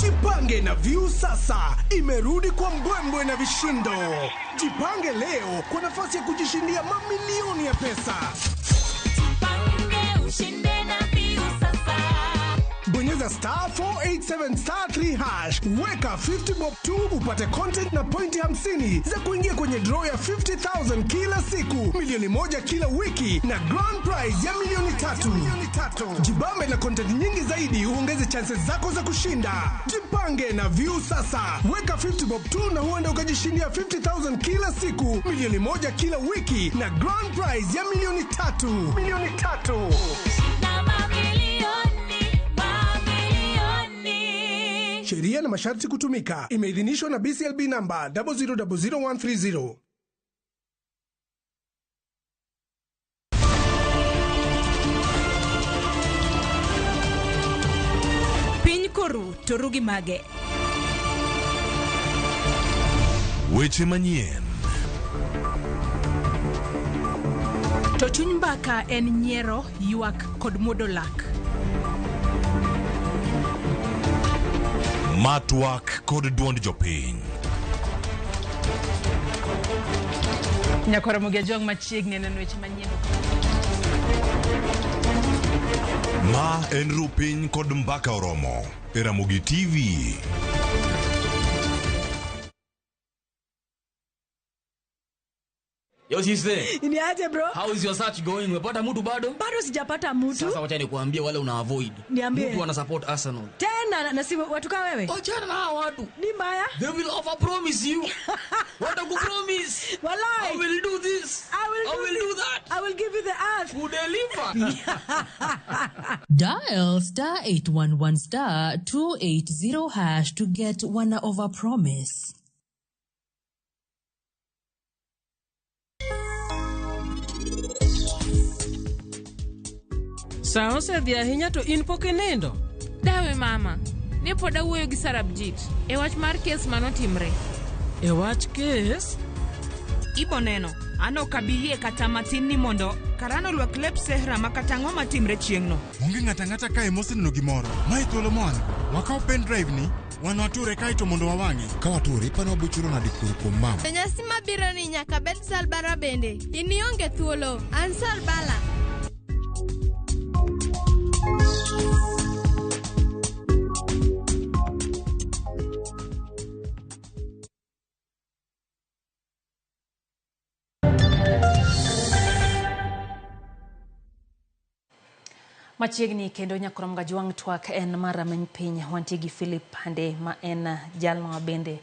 Jipange na Viusasa imerudi kwa mbwembwe na vishindo. Jipange leo kwa nafasi ya kujishindia mamilioni ya pesa. Jipange ushinde na Viusasa. Bonyeza star 487 star 3 hash, weka 50 bob tu upate content na pointi 50 za kuingia kwenye draw ya 50,000 kila siku, milioni 1 kila wiki na grand prize ya milioni 3. Jibambe na content nyingi zaidi uongeze chances zako za kushinda. Jipange na Viusasa, weka 50 bob tu na huenda ukajishindia 50,000 kila siku, milioni 1 kila wiki na grand prize ya milioni 3. Milioni 3. Na mamilioni, mamilioni. Sheria na masharti kutumika. Imeidhinishwa na BCLB namba 0000130. Piny koru to ru gi mage. Weche manyien. To chuny mbaka en nyiero, ywak kod muodo lak. Matwak kod duond jopiny. Nyakoro Ramogi Ajwang' machiegni neno weche manyien. Ma en Rupiny kod Mbaka Oromo e Ramogi TV. Yo sister. Ni aje bro? How is your search going? Umepata mtu bado? Bado sijapata mtu. Sasa wacha nikuambie wale una avoid. Niambie. Mtu ana support Arsenal. Tena na si watu kama wewe? Achana na hawa watu. Ni mbaya. They will over promise you. Watakupromise. Walai. I will do this. I will do that. I will give you the earth. Who deliver. Dial star 811 star 280 hash to get one over promise. Sa osedhi ahinya to in pok inindo. Dawe mama, ne pod awuoyo gi Sarabjit e wach mar kes manotimre. E wach kes? Ibo neno, an ok abi yie kata matin ni mondo Karan orwak lep sehra ma kata ang'o matimre chieng'no. Onge ng'ato ang'ata kae moseneno gimoro. Mae thuolo moan. Wakaw pen drive ni, wan wature kae to mondo wawang'e. Ka wature, ipani wabochuro nade kuro kuom mama? To nyasi mabiro ni nyaka bed Salbara bende. In ionge thuolo, an Salbala. Machiegni kendo Nyakoro Ajwang' twak en mar rameny piny. Wantie gi Philip Pande ma en jalno bende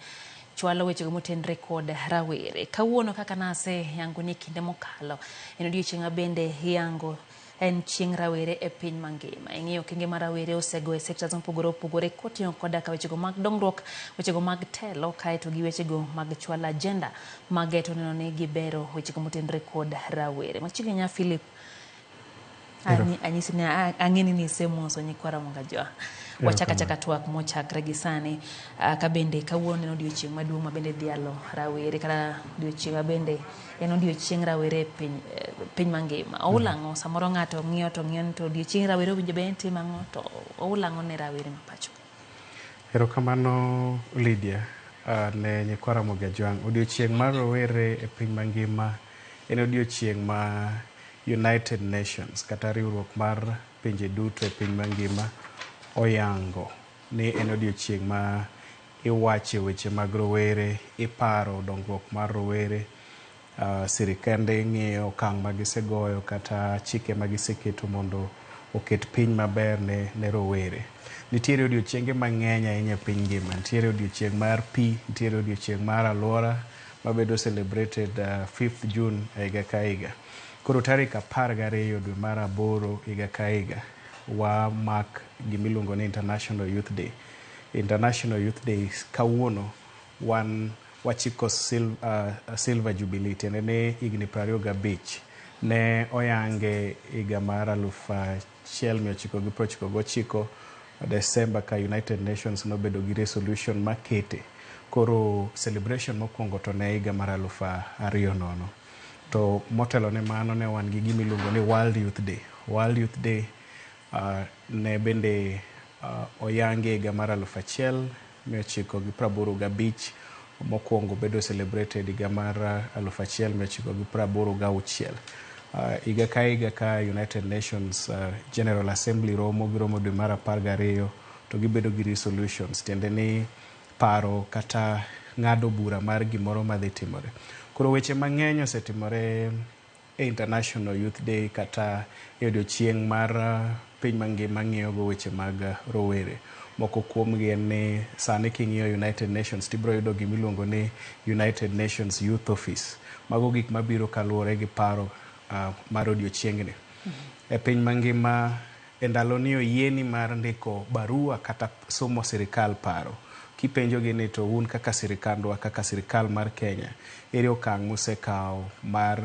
chwalo wechego motenre kod rawere. Kawuono kaka naseyango ni kinde mokalo en odiochieng' ma bende iyango en chieng' rawere e piny mangima. Ing'iyo okenge ma rawere osego e sectors mopogore opogore koting'o koda ka wechego mag dongruok, wechego mag telo kaeto gi wechego mag chwalo agenda mage to neno ni gibero wechego motenre kod rawere. Machiegni nya Philip, anyisi ni ang'eni ni isemoso nyikwa Ramogi Ajwang'. Wachaka chaka twak mochakre gi sani ka bende kawuono en odiochieng' maduong' ma bende dhialo rawere kata odiochieng' ma bende en odiochieng' rawere e piny mangima. Oula ang'o? Samoro ng'ato ng'iyo to ng'iyo ni to odiochieng' rawere owinjo bed ni timo ang'o to oula ang'o ne rawere ma pacho? Erokamano Lydia ne nyikwa Ramogi Ajwang'. Odiochieng' mar rowere e piny mangima en odiochieng' ma United Nations kata riwruok mar pinje duto e piny mangima oyango ni en odiochieng' ma iwache weche mag rowere, iparo dongruok mar rowere, sirikende ng'iyo okang' ma gisegoyo kata chike ma giseketo mondo oket piny maber ne rowere. Nitiere odiochienge mang'eny ahinya e piny ngima. Nitiere odiochieng' mar pi, nitiere odiochieng' mar alwora mabedo celebrated 5th June higa ka higa. Koro tarik 12 dwe mar 8 higa ka higa wa mark gimiluongo ni International Youth Day. International Youth Day kawuono wan wachiko Silver Jubilee, tiende ni higni 25 ne oyange higa mar 1999 Desemba ka United Nations nobedo gi resolution makete. Koro celebration mokwongo to ne higa mar 2000. To motelo ne mano ne wan gi gima iluongo ni World Youth Day. World Youth Day ne bende Oyangi higa mar 1985, mokwongo bedo celebrated higa mar 1986. Higa ka higa ka United Nations General Assembly romo, giromo dwe mar 12 to gibedo gi resolutions, tiende ni paro kata ng'ado bura mar gimoro madhi timore. Koro weche mang'eny osetimore e International Youth Day kata e odiochieng' mar piny mangima ng'iyogo weche mag rowere. Moko kuomgi en ni sani king'iyo United Nations tibiro yudo gimiluongo ni United Nations Youth Office. Mago gik mabiro kaluwore gi paro mar odiochieng'ni. E piny mangima e ndaloni oyieni mar ndiko barua kata somo sirikal paro. Kipenjogi ni to un kaka sirikandwa, kaka sirikal mar Kenya, ere okang' musekawo mar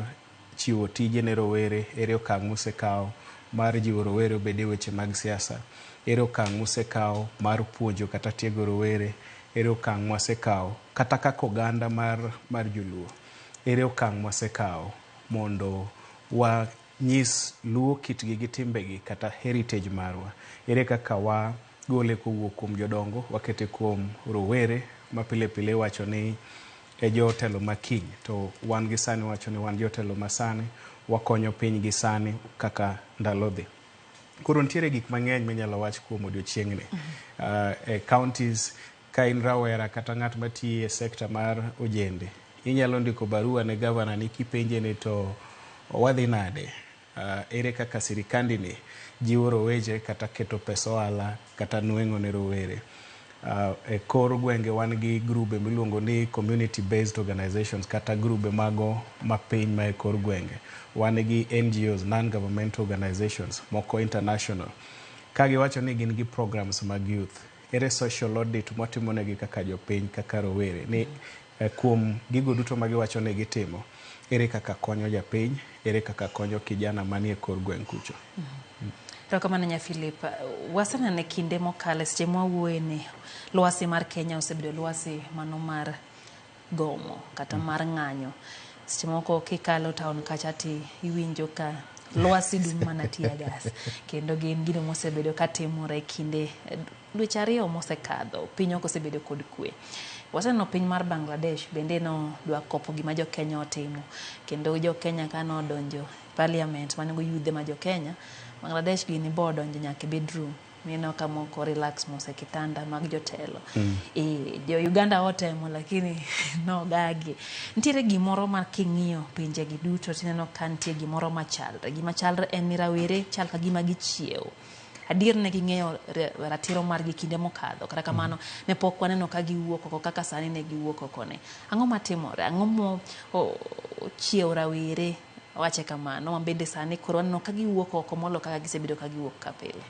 chiwo tije ne rowere, ere okang' musekawo mar jiwo rowere obed e weche mag siasa, ere okang' musekawo mar puonjo kata tiego rowere, ere okang' mwasekawo kata kaka oganda mar joluo, ere okang' mwasekawo mondo wanyis luo kitgi gi timbegi kata heritage marwa, ere kaka wagole kowuok kuom jodongo wakete kuom rowere ma pile pile iwacho ni e jotelo ma kiny, to wan gi sani wacho ni wan jotelo ma sani, wakonyo piny gi sani kaka ndalo dhi. Koro nitiere gik mang'eny minyalo wach kuom odiochieng'ni. E counties ka in rawera kata ng'at matiyo e sekta mar ojende, inyalo ndiko barua ne gavana ni kipenje ni to wadhi nade, ere kaka sirikandi ni jiwo roweche kata keto pesa ohala kata nweng'o ne rowere. E kor gwenge wan gi grube miluongo ni community based organizations kata grube mago mapiny ma e kor gwenge. Wan gi NGOs, non-governmental organizations, moko international. Ka giwacho ni gin gi programs mag youth, ere social audit mwatimonegi kaka jopiny, kaka rowere, ni kuom gigo duto ma giwacho ni gitimo, ere kaka konyo japiny, ere kaka konyo kijana manie kor gweng' kucho. Erokamano nya Philip. Waseneno e kinde mokalo seche mwawuoye ni lwasi mar Kenya osebedo lwasi mano mar gomo kata mar ng'anyo. Seche moko kikalo town kacha ti iwinjo ka lwasi dum mana tear gas. Kendo gin gino mosebedo katimore kinde dweche 2 mosekadho. Piny ok osebedo kod kwe. Waseneno piny mar Bangladesh bende no dwa kopo gima jo Kenya otimo. Kendo jo Kenya kano odonjo parliament manego yudhe ma jo Kenya, Bangladesh gini bo odonjo nyaka e bedroom. Mineno ka moko relax mos e kitanda mag jotelo. Jo Uganda otemo lakini nogagi. Nitiere gimoro ma king'iyo pinje gi duto tineno ka nitie gimoro machalre. Gima chalre en ni rawere chal ka gima gichiewo. Adier ne ging'eyo ratiro margi kinde mokadho. Kata kamano ne pok waneno ka giwuok oko kaka sani ne giwuok oko ne. Ang'o matimore? Ang'o mo ochiewo rawere? Wache kamano, ma bende sani koro waneno ka giwuok oko molo kaka gisebedo ka giwuok ka pile.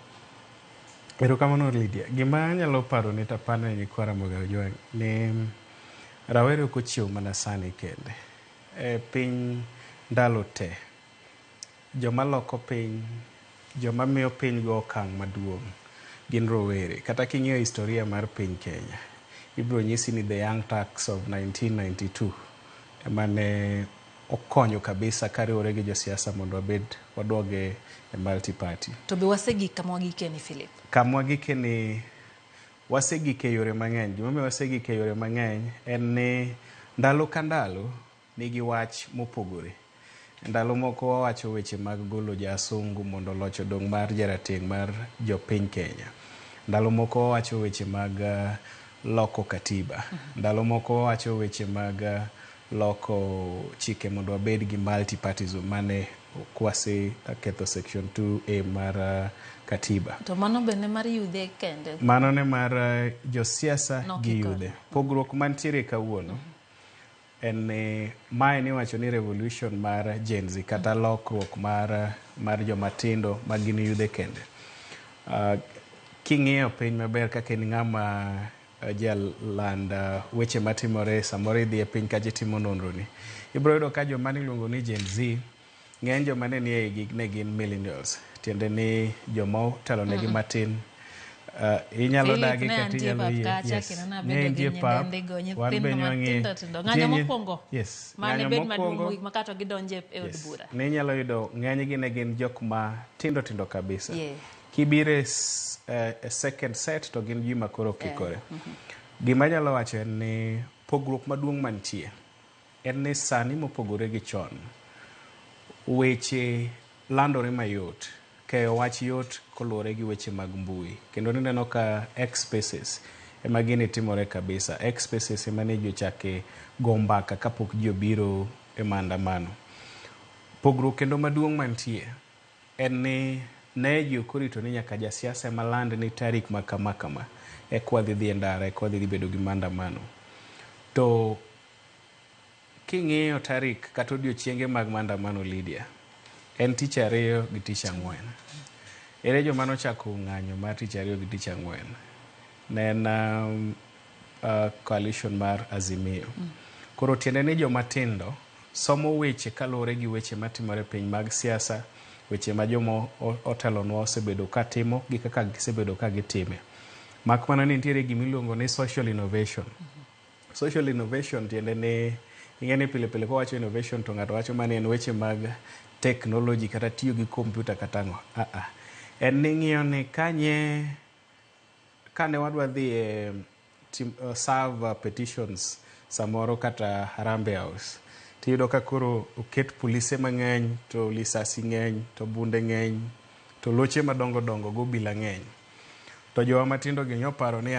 Erokamano Lydia. Gima anyalo paro ni tapano ne nyikwa Ramogi Ojwang' ni rawere ok ochiew mana sani kende. E piny ndalo te, joma loko piny, joma miyo piny go okang' maduong' gin rowere. Kata king'iyo historia mar piny Kenya, ibiro nyisi ni the Young Turks of 1992 ema ne okonyo kabisa kariwore gi josiasa mondo wabed waduoge e multi party. To be wasegik kama wagike ni Philip? Kama wagike ni wasegike yore mang'eny. Gimomiyo wasegike yore mang'eny en ni ndalo ka ndalo nigi wach mopogore. Ndalo moko wawacho weche mag golo jasungu mondo loch odong' mar jarateng' mar jopiny Kenya. Ndalo moko wawacho weche mag loko katiba. Ndalo moko wawacho weche mag loko chike mondo wabed gi multi-partyism mane kwase ketho section 2A mar katiba. To mano bende mar yudhe kende? Mano ne mar josiasa gi yudhe. Pogruok mantiere kawuono en ni mae niwacho ni revolution mar Gen Z kata lokruok mar joma tindo ma gin yudhe kende. King'iyo piny maber kaka en ng'ama jaland weche matimore samoro idhi e piny kacha itimo nonro ni, ibiro yudo ka joma niluongo ni Gen Z ng'eny joma ne nie igi ne gin millennials, tiende ni joma otelo negi matin. Inyalo dagi kata inyalo yie. Yes. Ne entie pap, wan be nwang'e. Ng'anyo mokwongo. Yes. Mane bed maduong' mogik ma kato gidonje e od bura. Ne inyalo yudo ng'enygi ne gin jok ma tindo tindo kabisa. Kibiro e second set to gin ji ma koro okikore. Gima anyalo wacho en ni pogruok maduong' mantie en ni sani mopogore gi chon, weche landore mayot, keyo wach yot koluwore gi weche mag mbui. Kendo nineno ka X Spaces ema gini timore kabisa. X Spaces ema ne ji ochake go mbaka kapok ji obiro e maandamano. Pogruok kendo maduong' mantie en ni ne ji ok orito ni nyaka jasiasa ema land ni tarik ma kama kama eka wadhi dhi e ndara, eka wadhi dhi bedo gi maandamano. To king'iyo tarik kata odiochienge mag maandamano Lydia, en tich ariyo gi tich ang'wen. Ere joma nochako ng'anyo mar tich ariyo gi tich ang'wen? Ne en coalition mar Azimio. Koro tiende ni joma tindo somo weche kaluwore gi weche matimore piny mag siasa, weche ma joma otelonwa osebedo ka timo gi kaka gisebedo ka gitime. Mak mana ni nitiere gima iluongo ni social innovation. Social innovation tiende ni ing'e ni pile pile kowacho innovation to ng'ato wacho mana en weche mag technology kata tiyo gi computer kata ang'o. En ni ing'iyo ni kanye kane wadwa dhi e serve petitions samoro kata Harambee House, tiyudo ka koro oket polise mang'eny to lisasi ng'eny to bunde ng'eny to loche madongo dongo go obila ng'eny. To jowa matindo gi nyoparo ni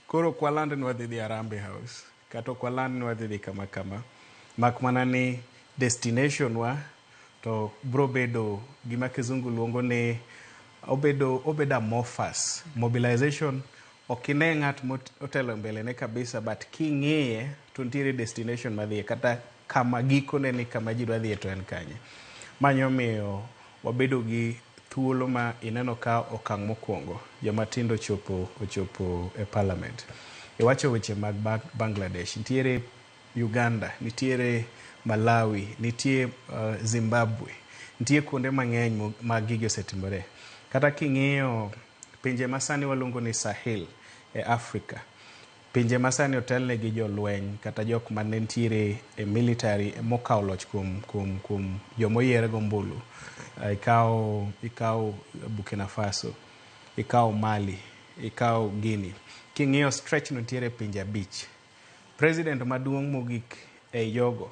koro ok waland ni wadhi dhi Harambee House kata ok waland ni wadhi dhi kama kama, mak mana ni destination wa to bro bedo gima kizungu luongo ni obedo amorphous mobilization. Ok ine ng'at motelo mbele ne kabisa, but king'iye to nitiere destination madhiye kata kama gikone ni kama ji dwa dhiye to en kanye. Mano omiyo wabedo gi thuolo ma ineno ka okang' mokwongo joma tindo ochopo e parliament. Iwacho weche mag Bangladesh, nitiere Uganda, nitiere Malawi, nitie Zimbabwe, nitie kuonde mang'eny ma gigi osetimore. Kata king'iyo pinje masani waluongo ni Sahel e Africa, pinje masani otelne gi jolweny kata jok mane nitiere e military mokawo loch kuom jomoyier go ombulu. Ikawo Burkina Faso, ikawo Mali, ikawo Guinea. King'iyo stretch no nitiere pinje 5. President maduong' mogik e jogo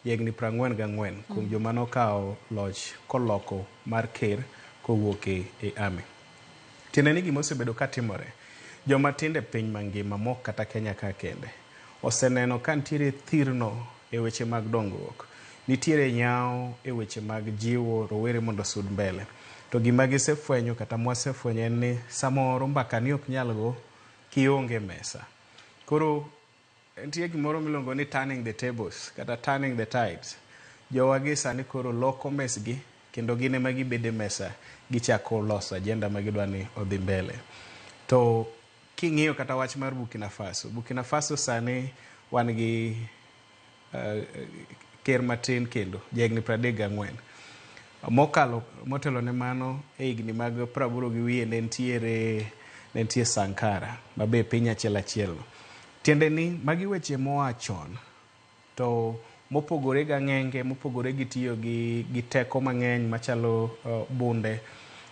higni 44 kuom joma nokawo loch koloko mar ker kowuok e army. Tiende ni gima osebedo katimore, joma tindo e piny mangima mok kata Kenya ka kende oseneno ka nitiere thirno e weche mag dongruok, nitiere nyawo e weche mag jiwo rowere mondo osud mbele. To gima gisefwenyo kata mwasefwenyo en ni samoro mbaka ni ok nyal go kionge mesa. Koro nitie gimoro miluongo ni turning the tables kata turning the tides. Jowagi sani koro loko mesgi kendo gin ema gibedo e mesa gichako loso agenda ma gidwa ni odhi mbele. To king'iyo kata wach mar Burkina Faso, Burkina Faso sani wan gi ker matin kendo jahigni 34. Mokalo motelo ne mano e higni mag 80 gi wiye ne nitie Sankara mabe piny achiel achiel. Tiende ni magi weche moa chon to mopogore gi ang'enge, mopogore gi tiyo gi teko mang'eny machalo bunde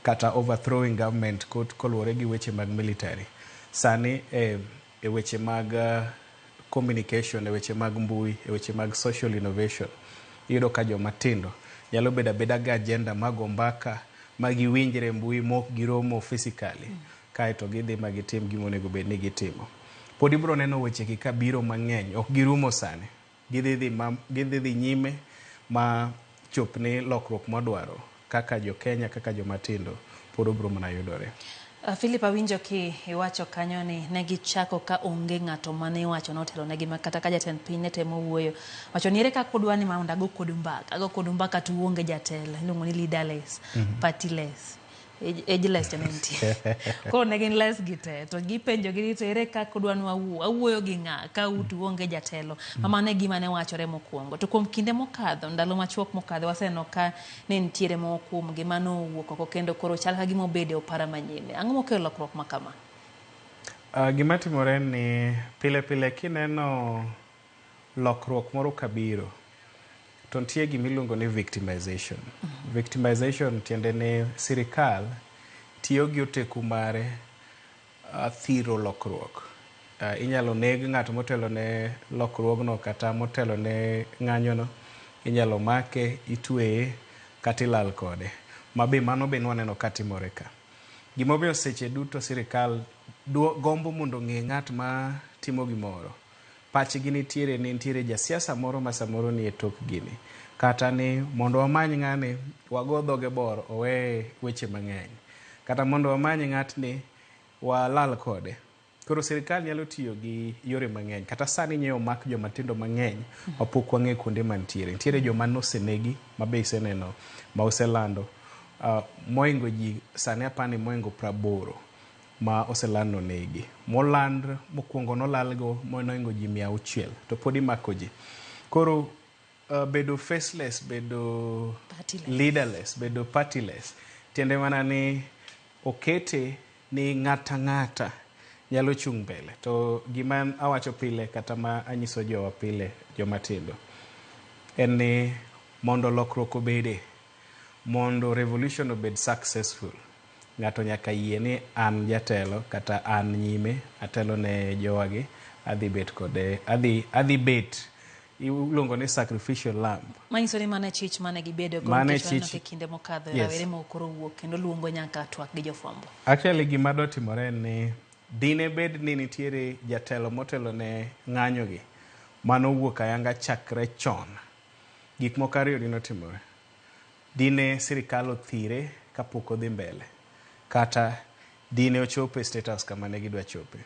kata overthrowing government koluwore gi weche mag military. Sani e weche mag communication, e weche mag mbui, e weche mag social innovation, iyudo ka joma tindo nyalo bedo abeda gi agenda mag ombaka ma giwinjre mbui mok giromo physically, kaeto gidhi ma gitim gima onego bed ni gitimo. Pod ibiro neno weche gi kabiro mang'eny, ok girumo sani. Gidhi dhi nyime ma chopne lokruok mwadwaro kaka jo Kenya, kaka joma tindo pod obiro mana yudore. Philip, awinjo ki iwacho kanyo ni ne gichako ka onge ng'ato mane iwacho notelo negi ma kata ka jatend piny ne temo wuoyo. Wacho ni ere kaka udwa ni mondo ago kodu mbaka, ago kodu mbaka to uonge jatelo, iluongo ni leaderless, partyless, ageless to ne nitie. Koro ne gin less gi te, to gipenjo gi ni to ere kaka udwa ni wawuo, awuoyo gi ng'a ka utu onge jatelo. Mano e gima ne wachore mokwongo. To kuom kinde mokadho, ndalo machuok mokadho, waseneno ka ne nitiere moko kuom gi manowuok oko kendo koro chal ka gima obedo e opara manyime. Ang'o mokelo lokruok ma kama? Gima timore ni pile pile kineno lokruok moro kabiro to nitie gima iluongo ni victimization. Victimization tiende ni sirikal tiyo gi oteku mare thiro lokruok. Inyalo neg ng'at motelo ne lokruogno kata motelo ne ng'anyono, inyalo make, itweye kata ilal kode. Mabe mano be nwaneno katimore ka. Gimomiyo seche duto sirikal gombo mondo ong'e ng'at ma timo gimoro. Pachgi nitiere ni nitiere jasiasa moro ma samoro nie tok gini. Kata ni mondo wamany ng'ani, wago dhoge bor, owe weche mang'eny. Kata mondo wamany ng'atni, walal kode. Koro sirikal nyalo tiyo gi yore mang'eny. Kata sani nyewe omak joma tindo mang'eny mapok wang'eyo kuonde mantiere. Nitiere joma nosenegi ma be iseneno ma oselando. Moingo ji sani apani moingo 80 ma oseland nonegi. Moland mokwongo nolalgo moingo ji 600 to pod imako ji. Koro bedo faceless, bedo Partyless. leaderless, bedo partyless. Tiende mana ni okete ni ng'ata ng'ata nyalo chung' mbele. To gima awacho pile kata ma anyiso jowa pile joma tindo en ni mondo lokruok obede, mondo revolution obed successful, ng'ato nyaka yie ni an jatelo kata an nyime, atelo ne jowagi, adhi bet kode, adhi bet iluongo ni sacrificial lamb. Manyiso ni mano e chich mane gibedo go Mano e nikech waneno chich. ka e kinde mokadho Yes. rawere moko koro wuok kendo luongo nyaka twak gi jofwambo. Actually gima dotimore en ni dine bed ni nitiere jatelo motelo ne ng'anyogi mano owuok ayanga chakre chon. Gik moko ariyo dine otimore. Dine sirikal othire kapok odhi mbele kata dine ochopo e State House kama ne gidwa chope.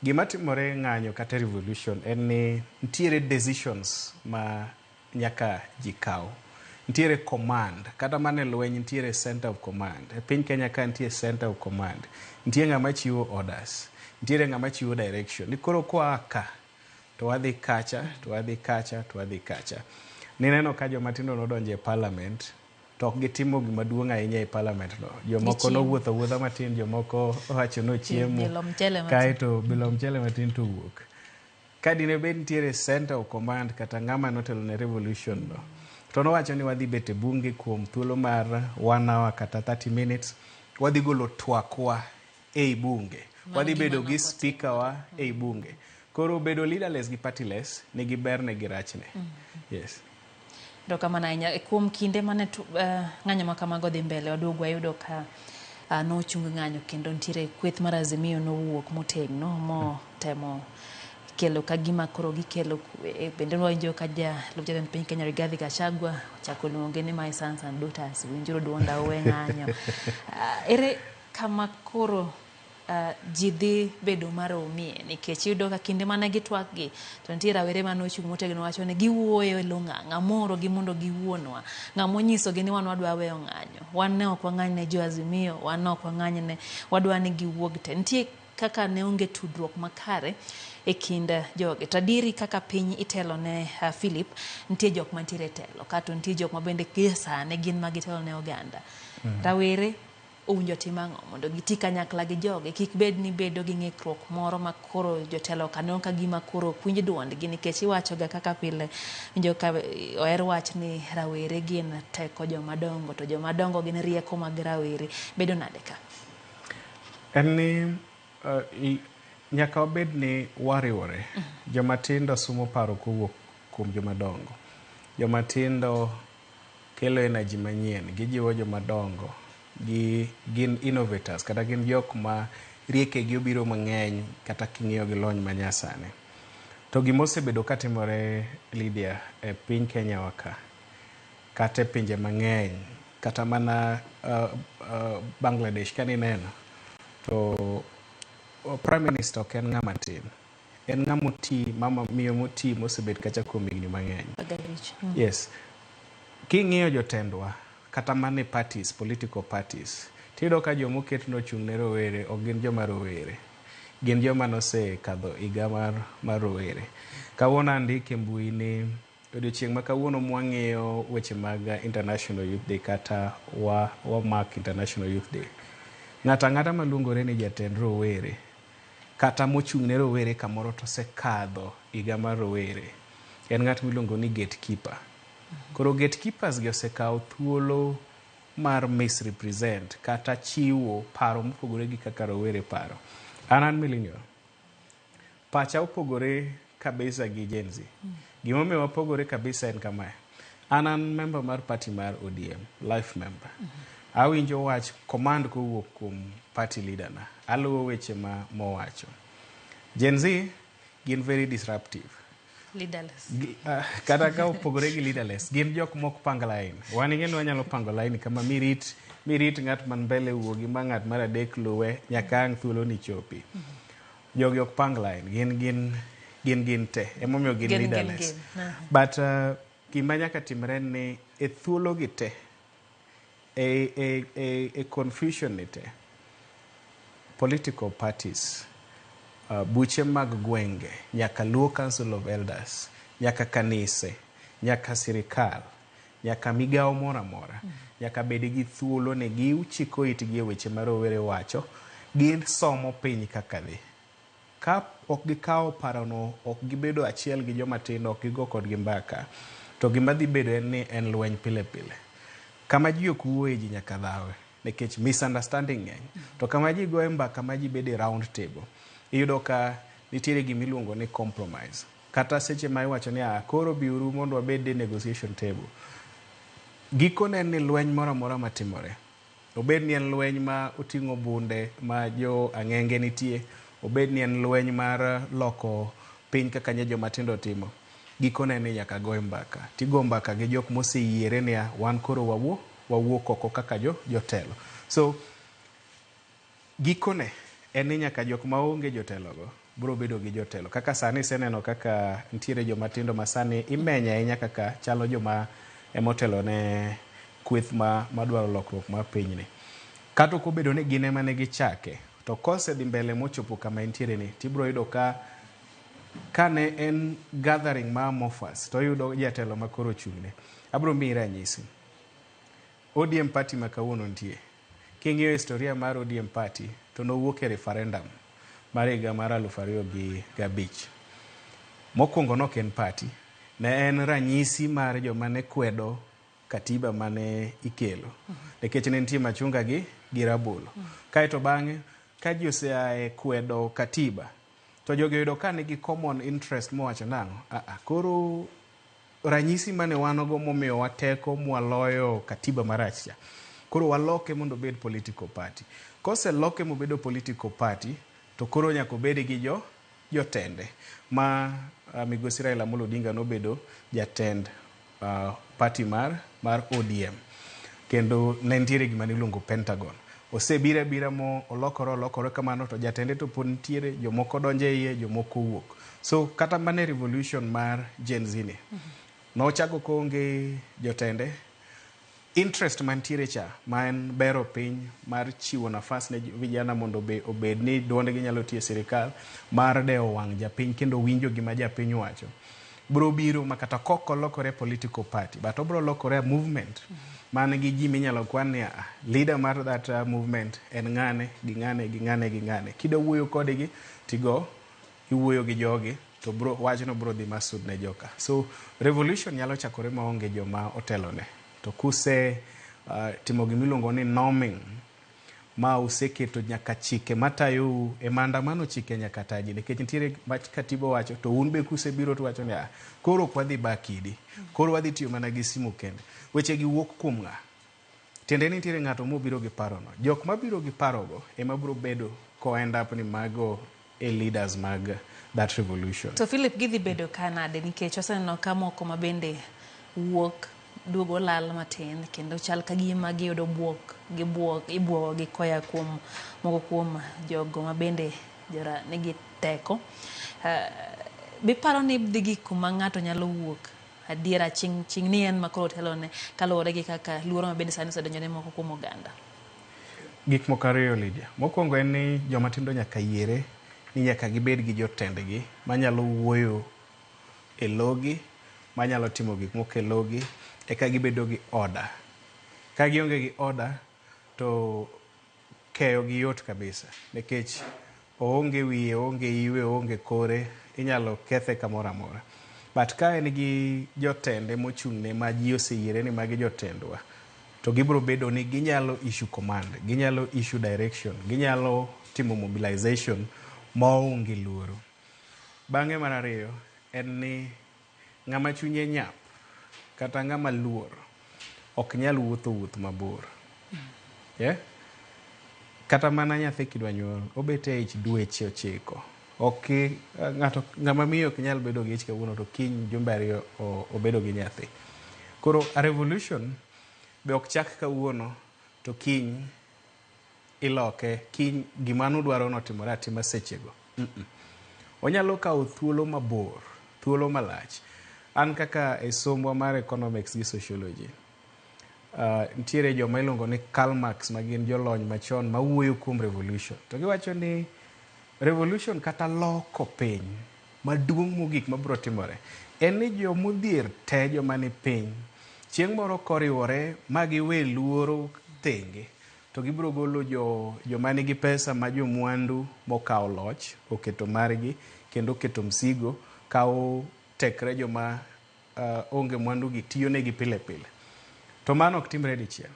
Gima timore e ng'anyo kata revolution en ni nitiere decisions ma nyaka ji kaw. Nitiere command, kata mana e lweny nitiere center of command. E piny Kenya ka nitie center of command. Nitie ng'ama chiwo orders, nitiere ng'ama chiwo direction. Ni koro koa ka to wadhi kacha, to wadhi kacha, to wadhi kacha. Nineno ka joma tindo nodonjo e parliament to ok gitimo gima duong' ahinya e parliament no. Jomoko Gichiemo. nowuotho awuotha matin, jomoko owacho nochiemo. Bilo mchele matin. Kaeto bilo mchele matin to owuok. Ka dine bed nitiere center of command kata ng'ama notelo ne revolution no, to nowacho ni wadhi bet e bunge kuom thuolo mar 1 hour kata 30 minutes, wadhi golo twakwa ei bunge. Mano Wadhi gima bedo gi nokotimo. speaker wa ei bunge. Koro bedo leaderless gi partyless nigi berne gi rachne. Yes. Erokamano ahinya. Kuom kinde mane ng'anyo ma kamago dhi mbele, waduogo wayudo ka nochung ng'anyo kendo nitiere kweth mar Azimio nowuok motegno motemo kelo ka gima koro gikelo kwe. Bende wawinjo ka jalup jatend piny Kenya Rigathi Gachagua ochako luonge ni my sons and daughters, winjuru duonda uwe ng'anyo. Ere kama koro ji dhi bedo maromie nikech iyudo ka kinde mane gitwak gi to nitie rawere mane ochung' motegno wacho ni giwuoyo e lo ng'a, ng'ama oorogi mondo giwuonwa, ng'ama onyisogi ni wan wadwa weyo ng'anyo, wan ne ok wang'any ne jo Azimio, wan ne ok wang'any ne, wadwa ni giwuog te. Nitie kaka ne onge tudruok makare e kind jogi. To adieri kaka piny itelo ne Philip, nitie jok mantiere e telo kato nitie jok ma bende gie sani gin ma gitelo ne oganda. Rawere owinjo tim ang'o mondo giti kanyakla gi jogi kik bed ni bedo gi ng'ikruok moro ma koro jotelo ka neno ka gima koro ok winj duondgi nikech iwacho ga kaka pile winjo ka oher wach ni rawere gin teko joma dongo to joma dongo gin rieko mag rawere. Bedo nade ka? En ni nyaka wabed ni wariwore. Joma tindo sumo paro kowuok kuom joma dongo. Joma tindo kelo energy manyien, gijiwo joma dongo, gin innovators kata gin jok ma riekegi obiro mang'eny kata king'iyo gi lony manyasani. To gima osebedo katimore Lydia e piny Kenya wa ka, kata e pinje mang'eny, kata mana Bangladesh kanineno, to Prime Minister ok en ng'ama tin. En ng'ama oti, mama miyo moti mosebet kacha kuom higni mang'eny. Yes. King'iyo jotendwa, kata mana e parties, political parties, tiyudo ka jomoket nochung' ne rowere ok gin joma rowere. Gin joma nosekadho higa mar rowere. Kawuono andiko e mbui ni odiochieng' ma kawuono mwang'iyo weche mag International Youth Day kata wa mark International Youth Day. Ng'ato ang'ata maluongore ni jatend rowere kata mochung' ne rowere kamoro to osekadho higa mar rowere en ng'at miluongo ni gatekeeper. Koro gatekeepers gi osekawo thuolo mar misrepresent kata chiwo paro mopogore gi kaka rowere paro. An an millennial. Pacha opogore kabisa gi Gen Z. Gimomiyo wapogore kabisa en kamae. An an member mar party mar ODM, life member. Awinjo wach command kowuok kuom party leader na. Aluwo weche ma mowacho. Gen Z gin very disruptive. Leaderless. Kata ka opogore gi leaderless, gin jok mok pang line. Wan ing'e ni wanyalo pango line kama mirit, mirit ng'at man mbele wuogi ma ng'at mar adek luwe nyaka ang' thuolo ni chopi. Jogi ok pang line, gin gin gin gin te. Emomiyo gin Gin, gin, leaderless. gin. Aha. But gima nyaka timre en ni e thuolo gi te, e confusion ni te, political parties, buche mag gwenge, nyaka Luo Council of Elders, nyaka kanise, nyaka sirikal, nyaka migawo moro amora, nyaka bed gi thuolo ni gichiko itgi e weche ma rowere wacho, gisomo piny kaka dhi. Ka ok gikawo parono, ok gibedo achiel gi joma tindo, ok gigo kodgi mbaka, to gima dhi bedo en ni en lweny pile pile. Kama ji ok wuoye ji nyaka dhawe, nikech misunderstanding ng'eny. To kama ji goye mbaka ma ji bedo e round table, iyudo ka nitiere gima iluongo ni compromise. Kata seche ma iwacho ni ah, koro biuru mondo wabed e negotiation table. Gikone en ni lweny moro amora matimore, obed ni en lweny ma oting'o bunde ma jo ang'enge nitie, obed ni en lweny mar loko piny kaka nye joma tindo timo, gikone ni nyaka goye mbaka. Tigo mbaka gi jok moseyiere niya, wan koro wawuo, wawuok oko kaka jo jotelo. So, gikone en ni nyaka jok maonge jotelogo biro bedo gi jotelo. Kaka sani iseneno kaka nitiere joma tindo ma sani imenyo ahinya kaka chalo joma emotelo ne kweth ma madwaro lokruok mar pinyni. Kata ok obedo ni gin ema ne gichake, to kosedhi mbele mochopo kama entiere ni, tibiro yudo ka kane en gathering ma amorphous, to oyudo jatelo ma koro ochung'ne. Abiro miyi ranyisi. ODM party ma kawuono nitie. King'iyo historia mar ODM party, to nowuok e referendum mar higa mar 2005. Mokwongo nok en party, ne en ranyisi mar joma ne kwedo katiba mane ikelo. Nikech ne nitie machunga gi rabolo. Kaeto bang'e, ka ji osea e kwedo katiba, to jogi oyudo ka nigi common interest mowacho nang'o? Ah, koro ranyisi mane wan go momiyowa teko mwaloyo katiba marach cha. Koro waloke mondo obed political party. Koseloke mobedo political party, to koro nyaka obed gi jo jotende ma migosi Raila Amolo Odinga nobedo jatend party mar ODM. Kendo ne nitiere gima niluongo Pentagon. Osebiro abira mo olokore olokore kamano to jatende to pod nitiere, jomoko donjo e iye, jomoko wuok. So kata mana e revolution mar Gen Z ni, nochako koonge jotende, interest mantiere cha ma en bero piny mar chiwo nafas ne vijana mondo obed ni duondgi nyalo tiyo e sirikal mar dewo wang' japiny kendo winjo gima japiny wacho bro biro ma kata kok olokore political party but obro lokore a movement man gi ji minyalo kwan ni ah, leader mar that movement en ng'ane gi ng'ane gi ng'ane gi ng'ane kidwa wuoyo kodgi tigo iwuoyo gi jogi to bro wachno bro dhi masud ne joka so revolution nyalo chakore maonge joma otelone to kuse timo gimiluongo ni norming ma useketo nyaka chike matayou e maandamano chike nyaka taji nikech nitiere wach katiba wacho to un be kusebiro to wacho ni ah, koro ok wadhi ba kidi koro wadhi tiyo mana gi simu kende weche gi wuok kuom ng'a tiende ni nitiere ng'ato mobiro gi parono jok mabiro gi parogo ema biro bedo ko end up ni mago e leaders mag that revolution To Philip gidhi bedo ka nade nikech waseneno ka moko ma bende wuok duogo lal matin kendo chal ka gima giyudo buok gibuok ibuogo gi koya kuom moko kuom jogo ma bende jora nigi teko. Biparo ni dhi gik kuma ng'ato nyalo wuok adiera ching' ching' ni en ma koro telone kaluwore gi kaka luoro ma bende sani osedonjo ne moko kuom oganda. Gik moko ariyo Lydia. Mokwongo en ni joma tindo nyaka yiere ni nyaka gibed gi jotendgi manyalo wuoyo e logi, manyalo timo gik moko e logi, eka gibedo gi order. Ka gionge gi order to keyo gi yot kabisa nikech oonge wiye, oonge iwe, oonge kore, inyalo kethe kamoro amora. But ka en gi jotende mochung'ne ma ji oseyiere ni magi jotendwa, To gibiro bedo ni ginyalo issue command, ginyalo issue direction, ginyalo timo mobilization maonge luoro. Bang'e mar ariyo en ni ng'ama chunye nyap kata ng'ama luor ok nyal wuotho wuoth mabor. Yeah? Kata mana nyathi kidwa nyuol, obet e ich dweche 9. Ok ng'ato ng'ama miyo ok nyal bedo gi ich kawuono to kiny jumbe 2 obedo gi nyathi. Koro a revolution be ok chak kawuono to kiny iloke, kiny gima nudwaro notimore atima sechego. Onyalo kawo thuolo mabor, thuolo malach. An kaka e sombwa mar economics gi sociology, nitiere joma iluongo ni Karl Marx ma gin jolony machon mawuoyo kuom revolution. To giwacho ni revolution kata loko piny maduong' mogik mabiro timore en ni jomodhier te, joma ni piny, chieng' moro koriwore ma giwe luoro thenge to gibiro golo joma nigi pesa ma jomwandu mokawo loch oketo margi kendo oketo msigo kawo tekre joma onge mwandu gi tiyo negi pile pile. To mano ok timre dichiel.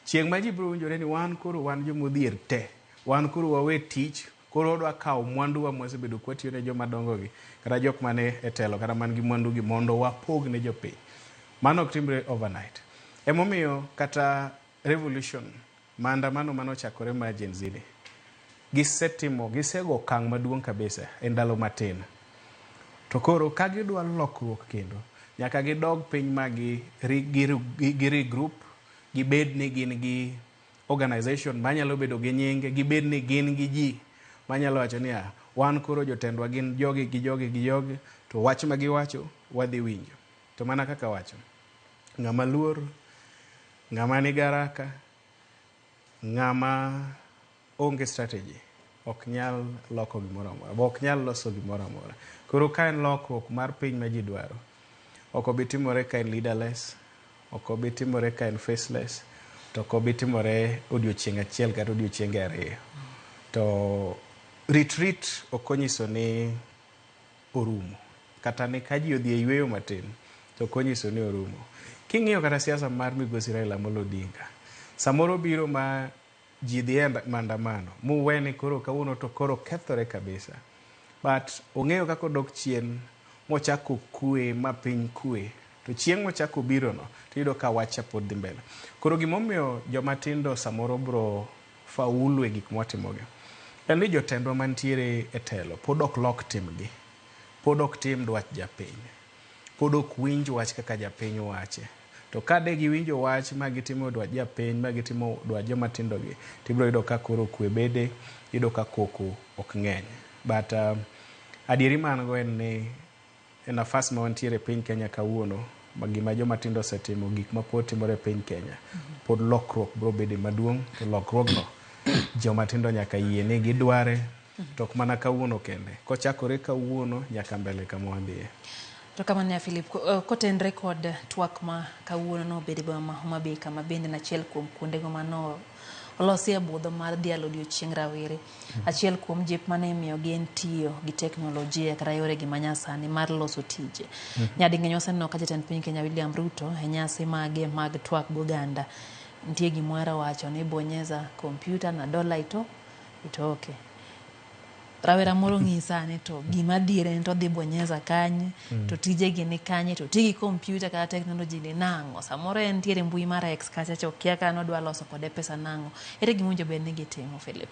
Chieng' ma ji biro winjore ni wan koro wan jomodhier te, wan koro wawe tich, koro wadwa kawo mwanduwa mwasebedo kwatiyo ne joma dongo gi kata jok mane e telo kata man gi mwandu gi mondo wapog ne jopiny. Mano ok timre overnight. Emomiyo kata revolution, maandamano manochakore mar Gen Z ni, gisetimo, gisego okang' maduong' kabisa e ndalo matin. To koro ka gidwa lokruok kendo, nyaka gidog piny ma gi regroup, gibed ni gin gi organization manyalo bedo gi nyinge, gibed ni gin gi ji manyalo wacho niya, wan koro jotendwa gin jogi gi jogi gi jogi, to wach ma giwacho wadhi winjo. To mana kaka wacho, ng'ama luor, ng'ama nigi haraka, ng'ama onge strategy ok nyal loko gimoro amora, ok nyal loso gimoro amora. Koro ka en lokruok mar piny ma ji dwaro, ok obi timore ka en leaderless, ok obi timore ka en faceless, to ok obi timore odiochieng' achiel kata odiochienge 2. To retreat ok onyiso ni orumo, kata ni ka ji odhi e yweyo matin to ok onyiso ni orumo. King'iyo kata siasa mar migosi Raila Amolo Odinga, samoro biro ma ji dhi e maandamano muwe ni koro kawuono to koro kethore kabisa, but ong'eyo kaka odok chien mochako kwe ma piny kwe, to chieng' mochako biro no tiyudo ka wach pod dhi mbele. Koro gimomiyo joma tindo samoro bro faulu e gik mwatimogi en ni jotendwa mantiere e telo pod ok lok timgi, pod ok tim dwach japiny, pod ok winj wach kaka japiny wache. To ka de giwinjo wach ma gitimo dwach japiny, ma gitimo dwach joma tindo gi, tibiro yudo ka koro kwe bede, iyudo ka koko ok ng'eny. But adieri ma an go en ni e nafas ma wantiere e piny Kenya kawuono, ma gima joma tindo osetimo, gik ma pod timore e piny Kenya, pod lokruok biro bede maduong', to lokruogno joma tindo nyaka yie ni gidware, to ok mana kawuono kende, kochakore kawuono nyaka mbele kama wadhiye. To kamano ya Philip, kotenre kod twak ma kawuono nobedo e boma ma Homa Bay, kama bende en achiel kuom kuondego mano olosi e budho mar dhialo odiochieng' rawere. Achiel kuom jip mane imiyogi en tiyo gi teknolojia kata yoregi manyasani mar loso tije. Nyading'eny waseneno ka jatend piny Kenya William Ruto e nyasi mage mag twak goganda nitie gimoro wacho ni bonyeza kompyuta na dola itoke. Rawera moro ng'isa ni to gima adier en to odhi bonyeza kanye, to tijegi ni kanye, to ti gi kompyuta kata teknoloji ni nang'o. Samoro entiere mbui mar X kacha cha okia kata nodwa loso kode pesa nang'o. Ere gima owinjo bed ni gitimo, Philip?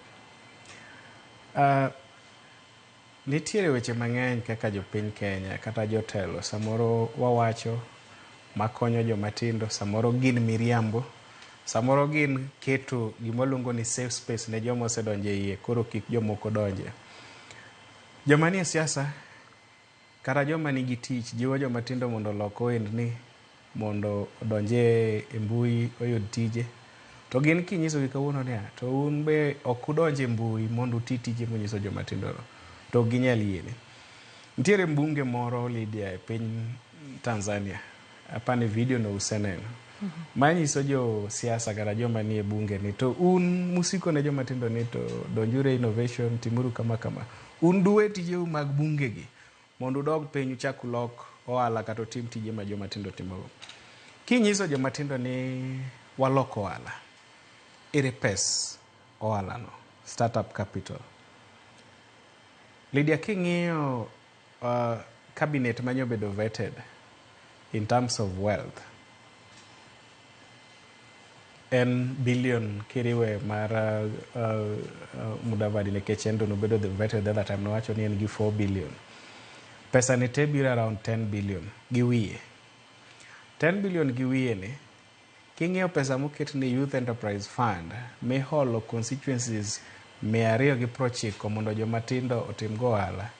Nitiere weche mang'eny kaka jopiny Kenya kata jotelo samoro wawacho makonyo joma tindo, samoro gin miriambo, samoro gin keto gima waluongo ni safe space ne joma osedonjo e iye, koro kik jomoko donje. Joma nie siasa kata joma nigi tich jiwo joma tindo mondo olok ohendni, mondo odonje e mbui oyud tije. To gin kinyisogi kawuono niya, to un be ok udonj e mbui mondo uti tije munyiso joma tindo no, to ok ginyal yiene. Nitiere mbunge moro Lydia e piny Tanzania, apani video no useneno, manyiso jo siasa kata joma nie bunge ni to un musiko ne joma tindo ni to donjuru e innovation, timuru kama kama. Un duwe tijeu mag bunge gi mondo udog piny uchak ulok ohala kata utim tije ma joma tindo timogo. Kinyiso joma tindo ni Waloko ohala. Ere pes ohala no? Startup capital. Lydia, king'iyo cabinet manyobedo vetted in terms of wealth, en billion kiriwe mar Mudavadi nikech en to nobedo the vetted the other time nowacho ni en gi 4 billion. Pesa ni te biro around 10 billion gi wiye. 10 billion gi wiye ni, king'iyo pesa moket ni Youth Enterprise Fund miholo constituencies 290 mondo joma tindo otim go ohala,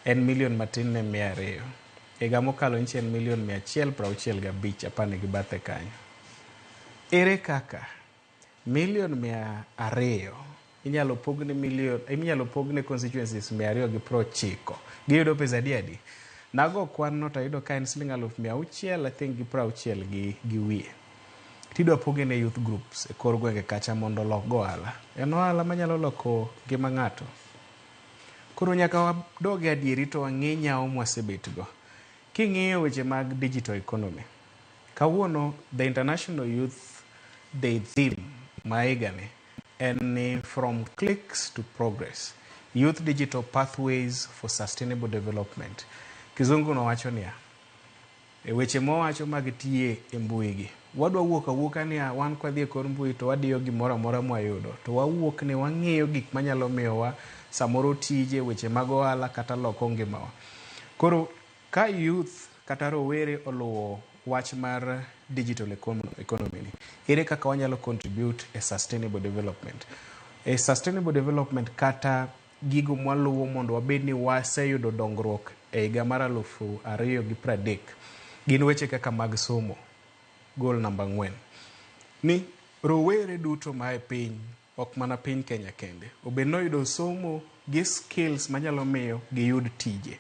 en million matin ne 200. Higa mokalo nyicha en million 165 apani gi bathe kanyo. Ere kaka million 200 inyalo pogne million inyalo pogne constituencies 290 giyudo pesa adi adi? Nago kwan no tayudo ka en siling 600,000 I think gi 60 gi wiye. Tidwa poge ne youth groups e kor gwenge kacha mondo olok go ohala. En ohala manyalo loko ngima ng'ato. Koro nyaka wadog e adieri to wang'e nyawo mwasebet go. King'iyo weche mag digital economy, kawuono the International Youth Day theme ma higani en ni from clicks to progress, youth digital pathways for sustainable development. Kizungu no wacho niya, e weche mowacho mag tiye e mbui gi, wadwa wuok awuoka niya wan kwadhi e kor mbui to wadiyo gimoro amora mwayudo, to wawuok ni wang'iyo gik manyalo miyowa samoro tije, weche mag ohala kata loko ngimawa. Koro ka youth kata rowere oluwo wach mar digital economy ni, ere kaka wanyalo contribute e sustainable development? E sustainable development kata gigo mwaluwo mondo wabed ni waseyudo dongruok e higa mar 2030 gin weche kaka mag somo, goal namba 4. Ni rowere duto ma e piny, ok mana piny Kenya kende, obed noyudo somo gi skills manyalo miyo giyud tije.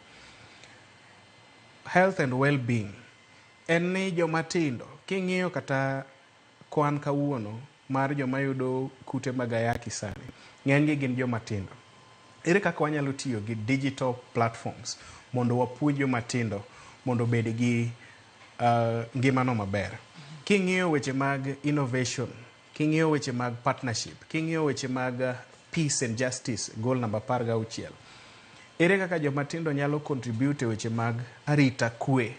Health and well-being en ni joma tindo king'iyo kata kwan kawuono mar joma yudo kute mag ayaki sani, ng'enygi gin joma tindo. Ere kaka wanyalo tiyo gi digital platforms mondo wapuonj joma tindo mondo obed gi ngimano maber. King'iyo weche mag innovation, king'iyo weche mag partnership, king'iyo weche mag peace and justice, goal namba 16. Ere kaka joma tindo nyalo contribute e weche mag arita kwe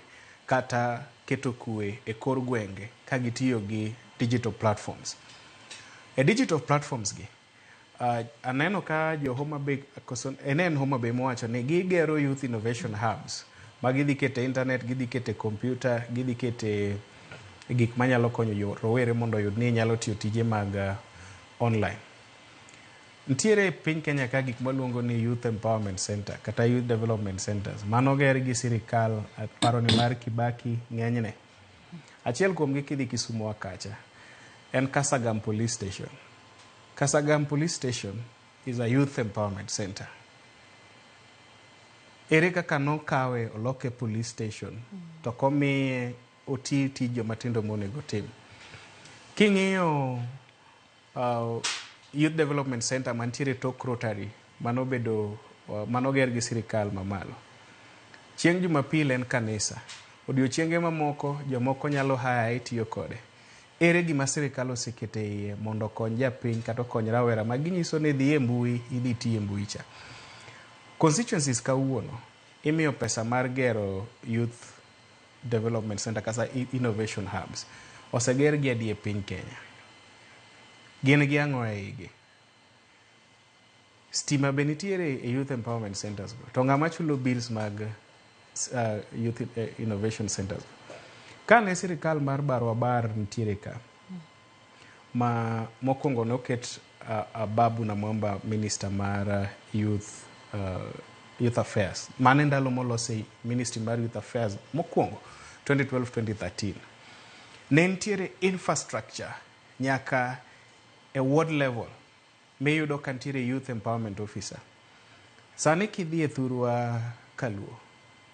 kata keto kwe e kor gwenge ka gitiyo gi digital platforms. E digital platforms gi, aneno ka jo Homa Bay, koso, en Homa Bay mowacho ni gigero youth innovation hubs ma gidhi kete internet, gidhi kete computer, gidhi kete gik manyalo konyo jo rowere mondo oyud ni nyalo tiyo tije mag online. Nitiere piny Kenya ka gik maluongo ni Youth Empowerment Center kata Youth Development Centers. Mano ger gi sirikal, aparo ni mar Kibaki ng'enyne. Achiel kuomgi kidhi Kisumu wa kacha en Kasagam Police Station. Kasagam Police Station is a youth empowerment center. Ere kaka nokawe oloke police station to komiye oti tij joma tindo monego tim. King'iyo Youth Development Center mantiere tok Rotary manobedo manoger gi sirikal mamalo. Chieng' Jumapil en kanisa. Odiochienge mamoko jomoko nyalo hire tiyo kode. Ere gima sirikal osekete iye mondo okony japiny kata okony rawera ma ginyiso ni dhi e mbui, idhi ti e mbui cha. Constituencies kawuono imiyo pesa mar gero Youth Development Center kata innovation hubs. Oseger gi adi e piny Kenya? Gin gi ang'o e igi? Stima be nitiere e Youth Empowerment Centers go. To ng'ama chulo bills mag Youth Innovation Centers go? Kane sirikal mar Barwa Bar nitiere ka, ma mokwongo noket Ababu Namwamba minister mar Youth Affairs. Mane ndalo molose Ministry mar Youth Affairs mokwongo 2012-2013. Ne nitiere infrastructure nyaka e ward level miyudo ka nitiere Youth Empowerment Officer. Sani kidhi e thurwa Kaluo,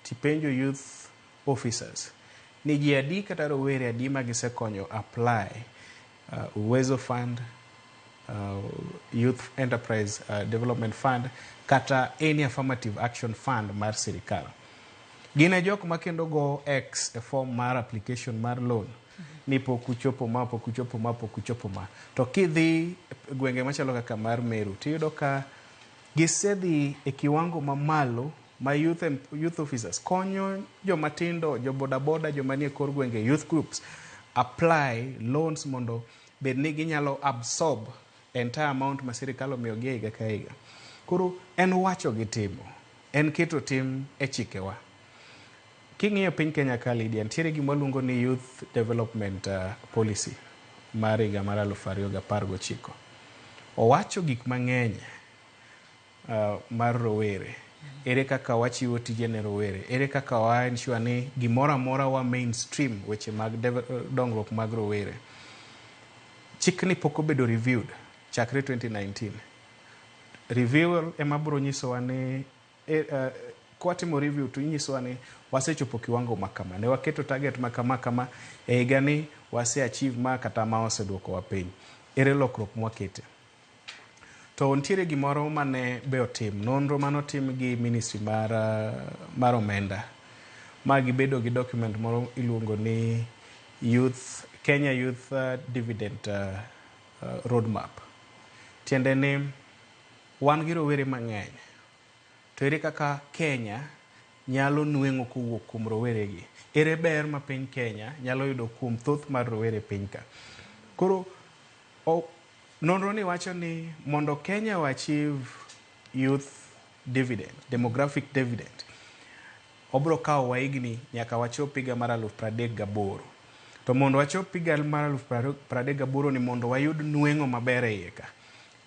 tipenjo youth officers ni ji adi kata rowere adi ma gisekonyo apply Uwezo Fund, Youth Enterprise Development Fund kata any affirmative action fund mar sirikal. Gin e jok ma kendo go X e form mar application mar loan ni pok uchopo ma, pok uchopo ma, pok uchopo ma. To kidhi e gwenge machalo kaka mar Meru tiyudo ka gisedhi e kiwango mamalo ma youth, youth officers konyo joma tindo, jo bodaboda, joma nie kor gwenge, youth groups apply loans mondo bed ni ginyalo absorb entire amount ma sirikal omiyogi e higa ka higa. Koro en wacho gi timo, en keto tim e chikewa. King'iyo piny Kenya ka Lydia, nitiere gima waluongo ni Youth Development Policy mar higa mar 2019. Owacho gik mang'eny mar rowere. Ere kaka wachiwo tije ne rowere? Ere kaka wa ensure ni gimoro amora wa mainstream weche mag dongruok mag rowere? Chikni pok obedo reviewed chakre 2019. Review ema biro nyisowa ni kwatimo review to inyisowa ni wasechopo kiwango ma kama. Ne waketo target ma kama kama, e higa ni wase achieve ma kata ma oseduokowa piny. Ere lokruok mwakete? To nitiere gimoro mane be otim, nonro manotim gi ministry mar omenda ma gibedo gi document moro iluongo ni Youth Kenya Youth Dividend Roadmap. Tiende ni wan gi rowere mang'eny. To ere kaka Kenya nyalo nweng'o kowuok kuom rowere gi? Ere ber ma piny Kenya nyalo yudo kuom thoth mar rowere e piny ka? Koro nonro ni wacho ni mondo Kenya o achieve youth dividend, demographic dividend, obro kawo higni nyaka wachop higa mar 2038. To mondo wachop higa mar 2038 ni mondo wayud nweng'o maber e iye ka,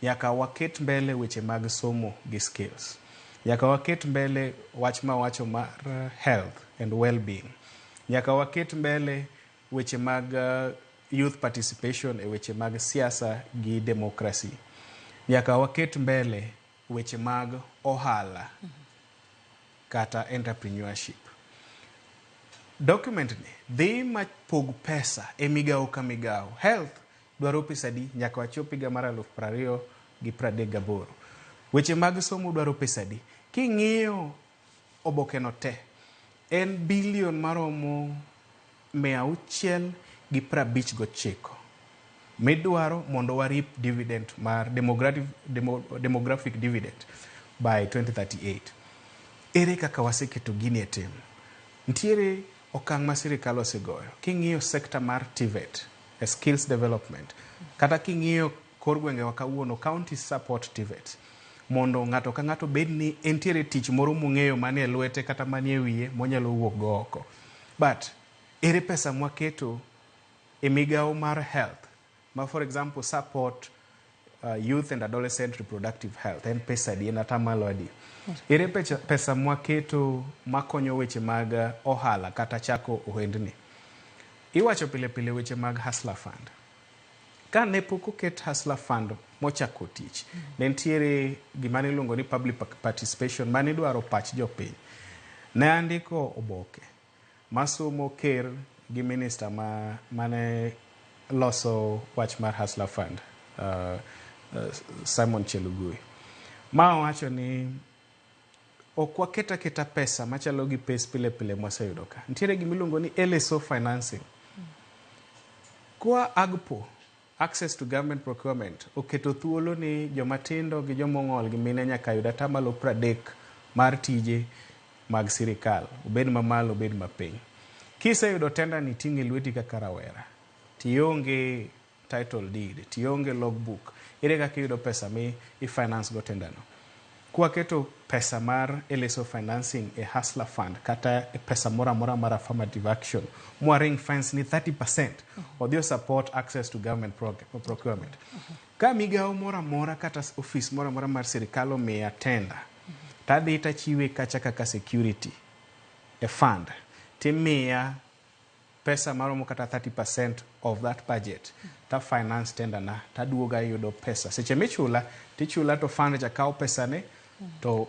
nyaka waket mbele weche mag somo gi skills. Nyaka waket mbele wach mawacho mar health and well-being. Nyaka waket mbele weche mag youth participation e weche mag siasa gi democracy. Nyaka waket mbele weche mag ohala kata entrepreneurship. Document ni dhi ma pog pesa e migawo ka migawo. Health dwaro pesa adi nyaka wachop higa mar 2038. Weche mag somo dwaro pesa adi. King'iyo oboke no te, en bilion maromo 659 midwaro mondo wa reap dividend mar demographic dividend by 2038. Ere kaka waseketo gini e tim? Nitiere okang' ma sirikal osegoyo. King'iyo sector mar TVET, skills development, kata king'iyo kor gwengewa kawuono, county support TVET mondo ng'ato ka ng'ato bed ni entiere tich moro mong'eyo manie lwete kata manie wiye monyalo wuok go oko. But ere pesa mwaketo e migawo mar health ma for example support youth and adolescent reproductive health en pesa adi, en atamalo adi? Ere pesa mwaketo makonyo weche mag ohala kata chako ohendni? Iwacho pile pile weche mag Hustler Fund. Ka ne pok oket Hustler Fund mochako tich, ne nitiere gima niluongo ni public participation mane idwaro pach jopiny. Ne andiko oboke masomo ker gi minister mane loso wach mar Hustler Fund, Simon Chelugui. Ma owacho ni ok waket aketa pesa machalo gi pes pile pile mwaseyudo ka. Nitiere gima iluongo ni LSO financing. Kwa AGPO, Access to Government Procurement, oketo thuolo ni joma tindo gi joma ong'ol gi mine nyaka yud atamalo 30 mar tije mag sirikal, obed mamalo obed mapiny. Kiseyudo tender ni iting'o e lweti kaka rawera, tionge title deed, tionge logbook, ere kaka iyudo pesa mi i-finance go tender no? Kwaketo pesa mar LSO financing e Hustler Fund kata e pesa moro amora mar affirmative action, mwa ring fence ni 30% odhi o support access to government procurement. Ka migawo moro amora kata ofis moro amora mar sirikal omiya tender, tadhi tachiwe kacha kaka security e fund, timiya pesa maromo kata 30% of that budget, ta finance tender na, taduogo ayudo pesa. Seche michula, tichula to fund cha kawo pesa ne, to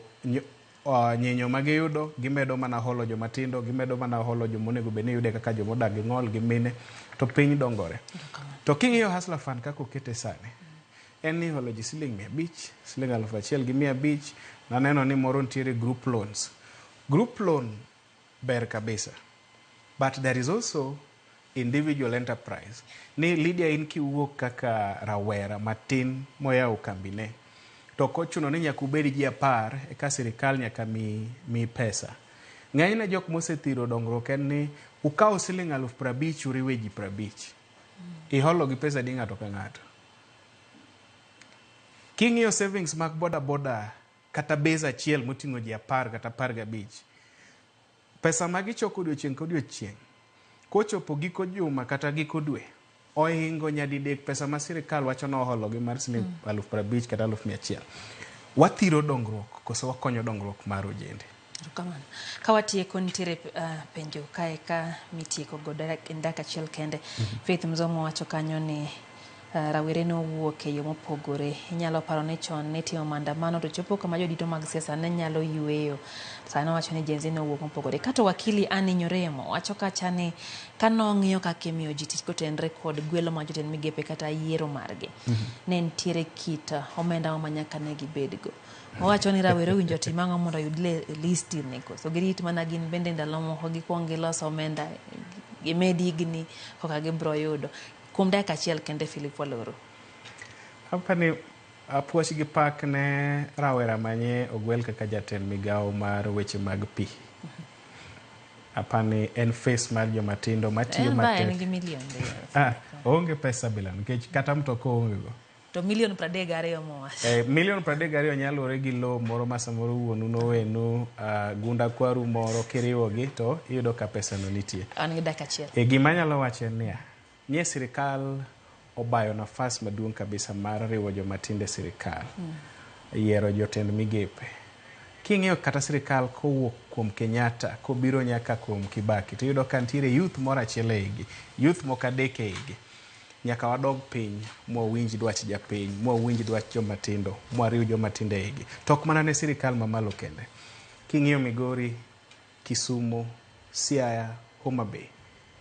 nyinyo magiyudo, gimedo mana holo joma tindo, gimedo mana holo joma onego bed ni yude kaka joma odak gi ng'ol gi mine, to piny dongore. To king'iyo Hustler Fund kaka okete sani, en ni holo ji siling 500, siling 1,500, naneno ni moro nitiere group loans. Group loan Ber kabisa. But there is also individual enterprise. Ni Lydia, in kiwuok kaka rawera matin moyawo kambine, to ok ochuno ni nyaka ubed ji 10 eka sirikal nyaka mi pesa. Ng'enyne jok mosethiro dongruok en ni ukawo siling 50,000 uriwe ji 50. Iholo gi pesa di ng'ato ka ng'ato. King'iyo savings mag boda boda kata base achiel moting'o ji 10 kata 15, pesa ma gichoko odiochieng' ka odiochieng' kochopo giko juma kata giko dwe ohingo nyadidek pesa ma sirikal wacho nohologi mar siling 50,000 kata 100,000. Wathiro dongruok koso wakonyo dongruok mar ojende? Erokamano. Ka watieko, nitiere penjo kae ka mitieko godo en dakika achiel kende. Faith Mzomo wacho kanyo ni rawere nowuok e yo mopogore. Inyalo paro ni chon ne itimo maandamano to chopo kama jodito mag siasa ne nyalo yueyo. Sani owacho ni Gen Z nowuok mopogore. Kato wakili Annie Nyoremo wacho kacha ni kanong'iyo kaka imiyo ji tich kotenre kod gwelo mar jotend migepe kata yiero margi, ne nitiere kit omenda ma nyaka ne gibedgo. Owacho ni rawere owinjo tim ang'o mondo oyud list ni, koso girit mana gin bende ndalo moko gikuong gilos omenda gimed higni koka gibro yudo. Kuom dakika achiel kende, Philip Waloro. Apani apuoch gi pak ne rawera manye ogwel kaka jatend migawo mar weche mag pi. Apani en face mar joma tindo matiyo En ba en matek. gi million Oonge pesa bila nikech kata mtoka oonge go. To million 32 mowacho. Million 32 nyalore gi lowo moro ma samoro wuonu nowenu, gunda kwaru moro kiriwogi to iyudo ka pesa no nitie. An gi dakika achiel. Gima anyalo wacho en niya, nie sirikal obayo nafas maduong' kabisa mar riwo joma tindo e sirikal. Yiero jotend migepe. King'iyo kata sirikal kowuok kuom Kenyatta kobiro nyaka kuom Kibaki, to iyudo ka nitiere youth moro achiel e igi, youth moko adek e igi. Nyaka wadog piny mwawinj dwach japiny, mwawinj dwach joma tindo, mwariw joma tindo e igi. To ok mana ne sirikal mamalo kende. King'iyo Migori, Kisumu, Siaya, Homa Bay,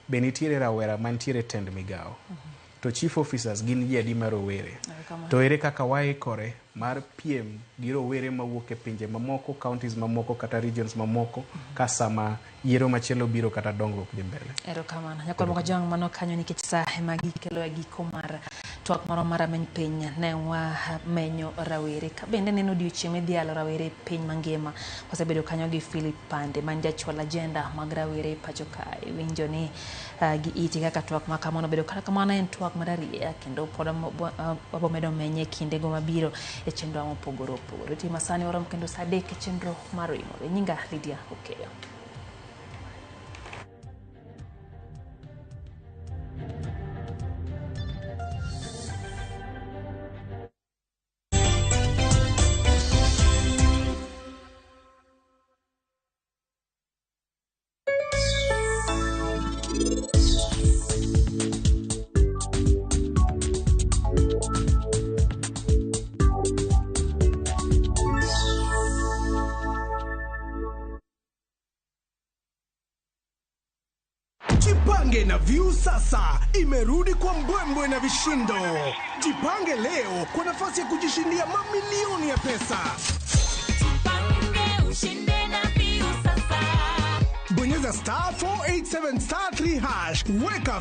be nitiere rawera mantiere tend migawo. To chief officers gin ji adi ma rowere? To ere kaka waikore mar piem gi rowere mawuok e pinje mamoko, counties mamoko kata regions mamoko ka sama yiero machielo biro kata dongruok dhi mbele? Erokamano. Nyakwar Mokajwang', mano kanyo nikech sa ema gikelo e giko mar twak moro mar rameny piny ne wamenyo rawere ka bende neno odiochieng' midhialo rawere e piny mangima. Wasebedo kanyo gi Philip Pande man jachwal agenda mag rawere e pacho kae. Iwinjo ni gi iti kaka twak ma kamano obedo, kata kamano en twak mararieya kendo pod wabomedo menye e kindego mabiro e chenro mopogore opogore. Tima sani warom kendo sa 3 e chenro mar Oimore. Nyinga Lydia Okeyo. Jipange na Viusasa imerudi kwa mbwembwe na vishindo. Jipange leo kwa nafasi ya kujishindia mamilioni ya pesa. Jipange ushinde na Viusasa. Bonyeza star 487 star 3 hash, weka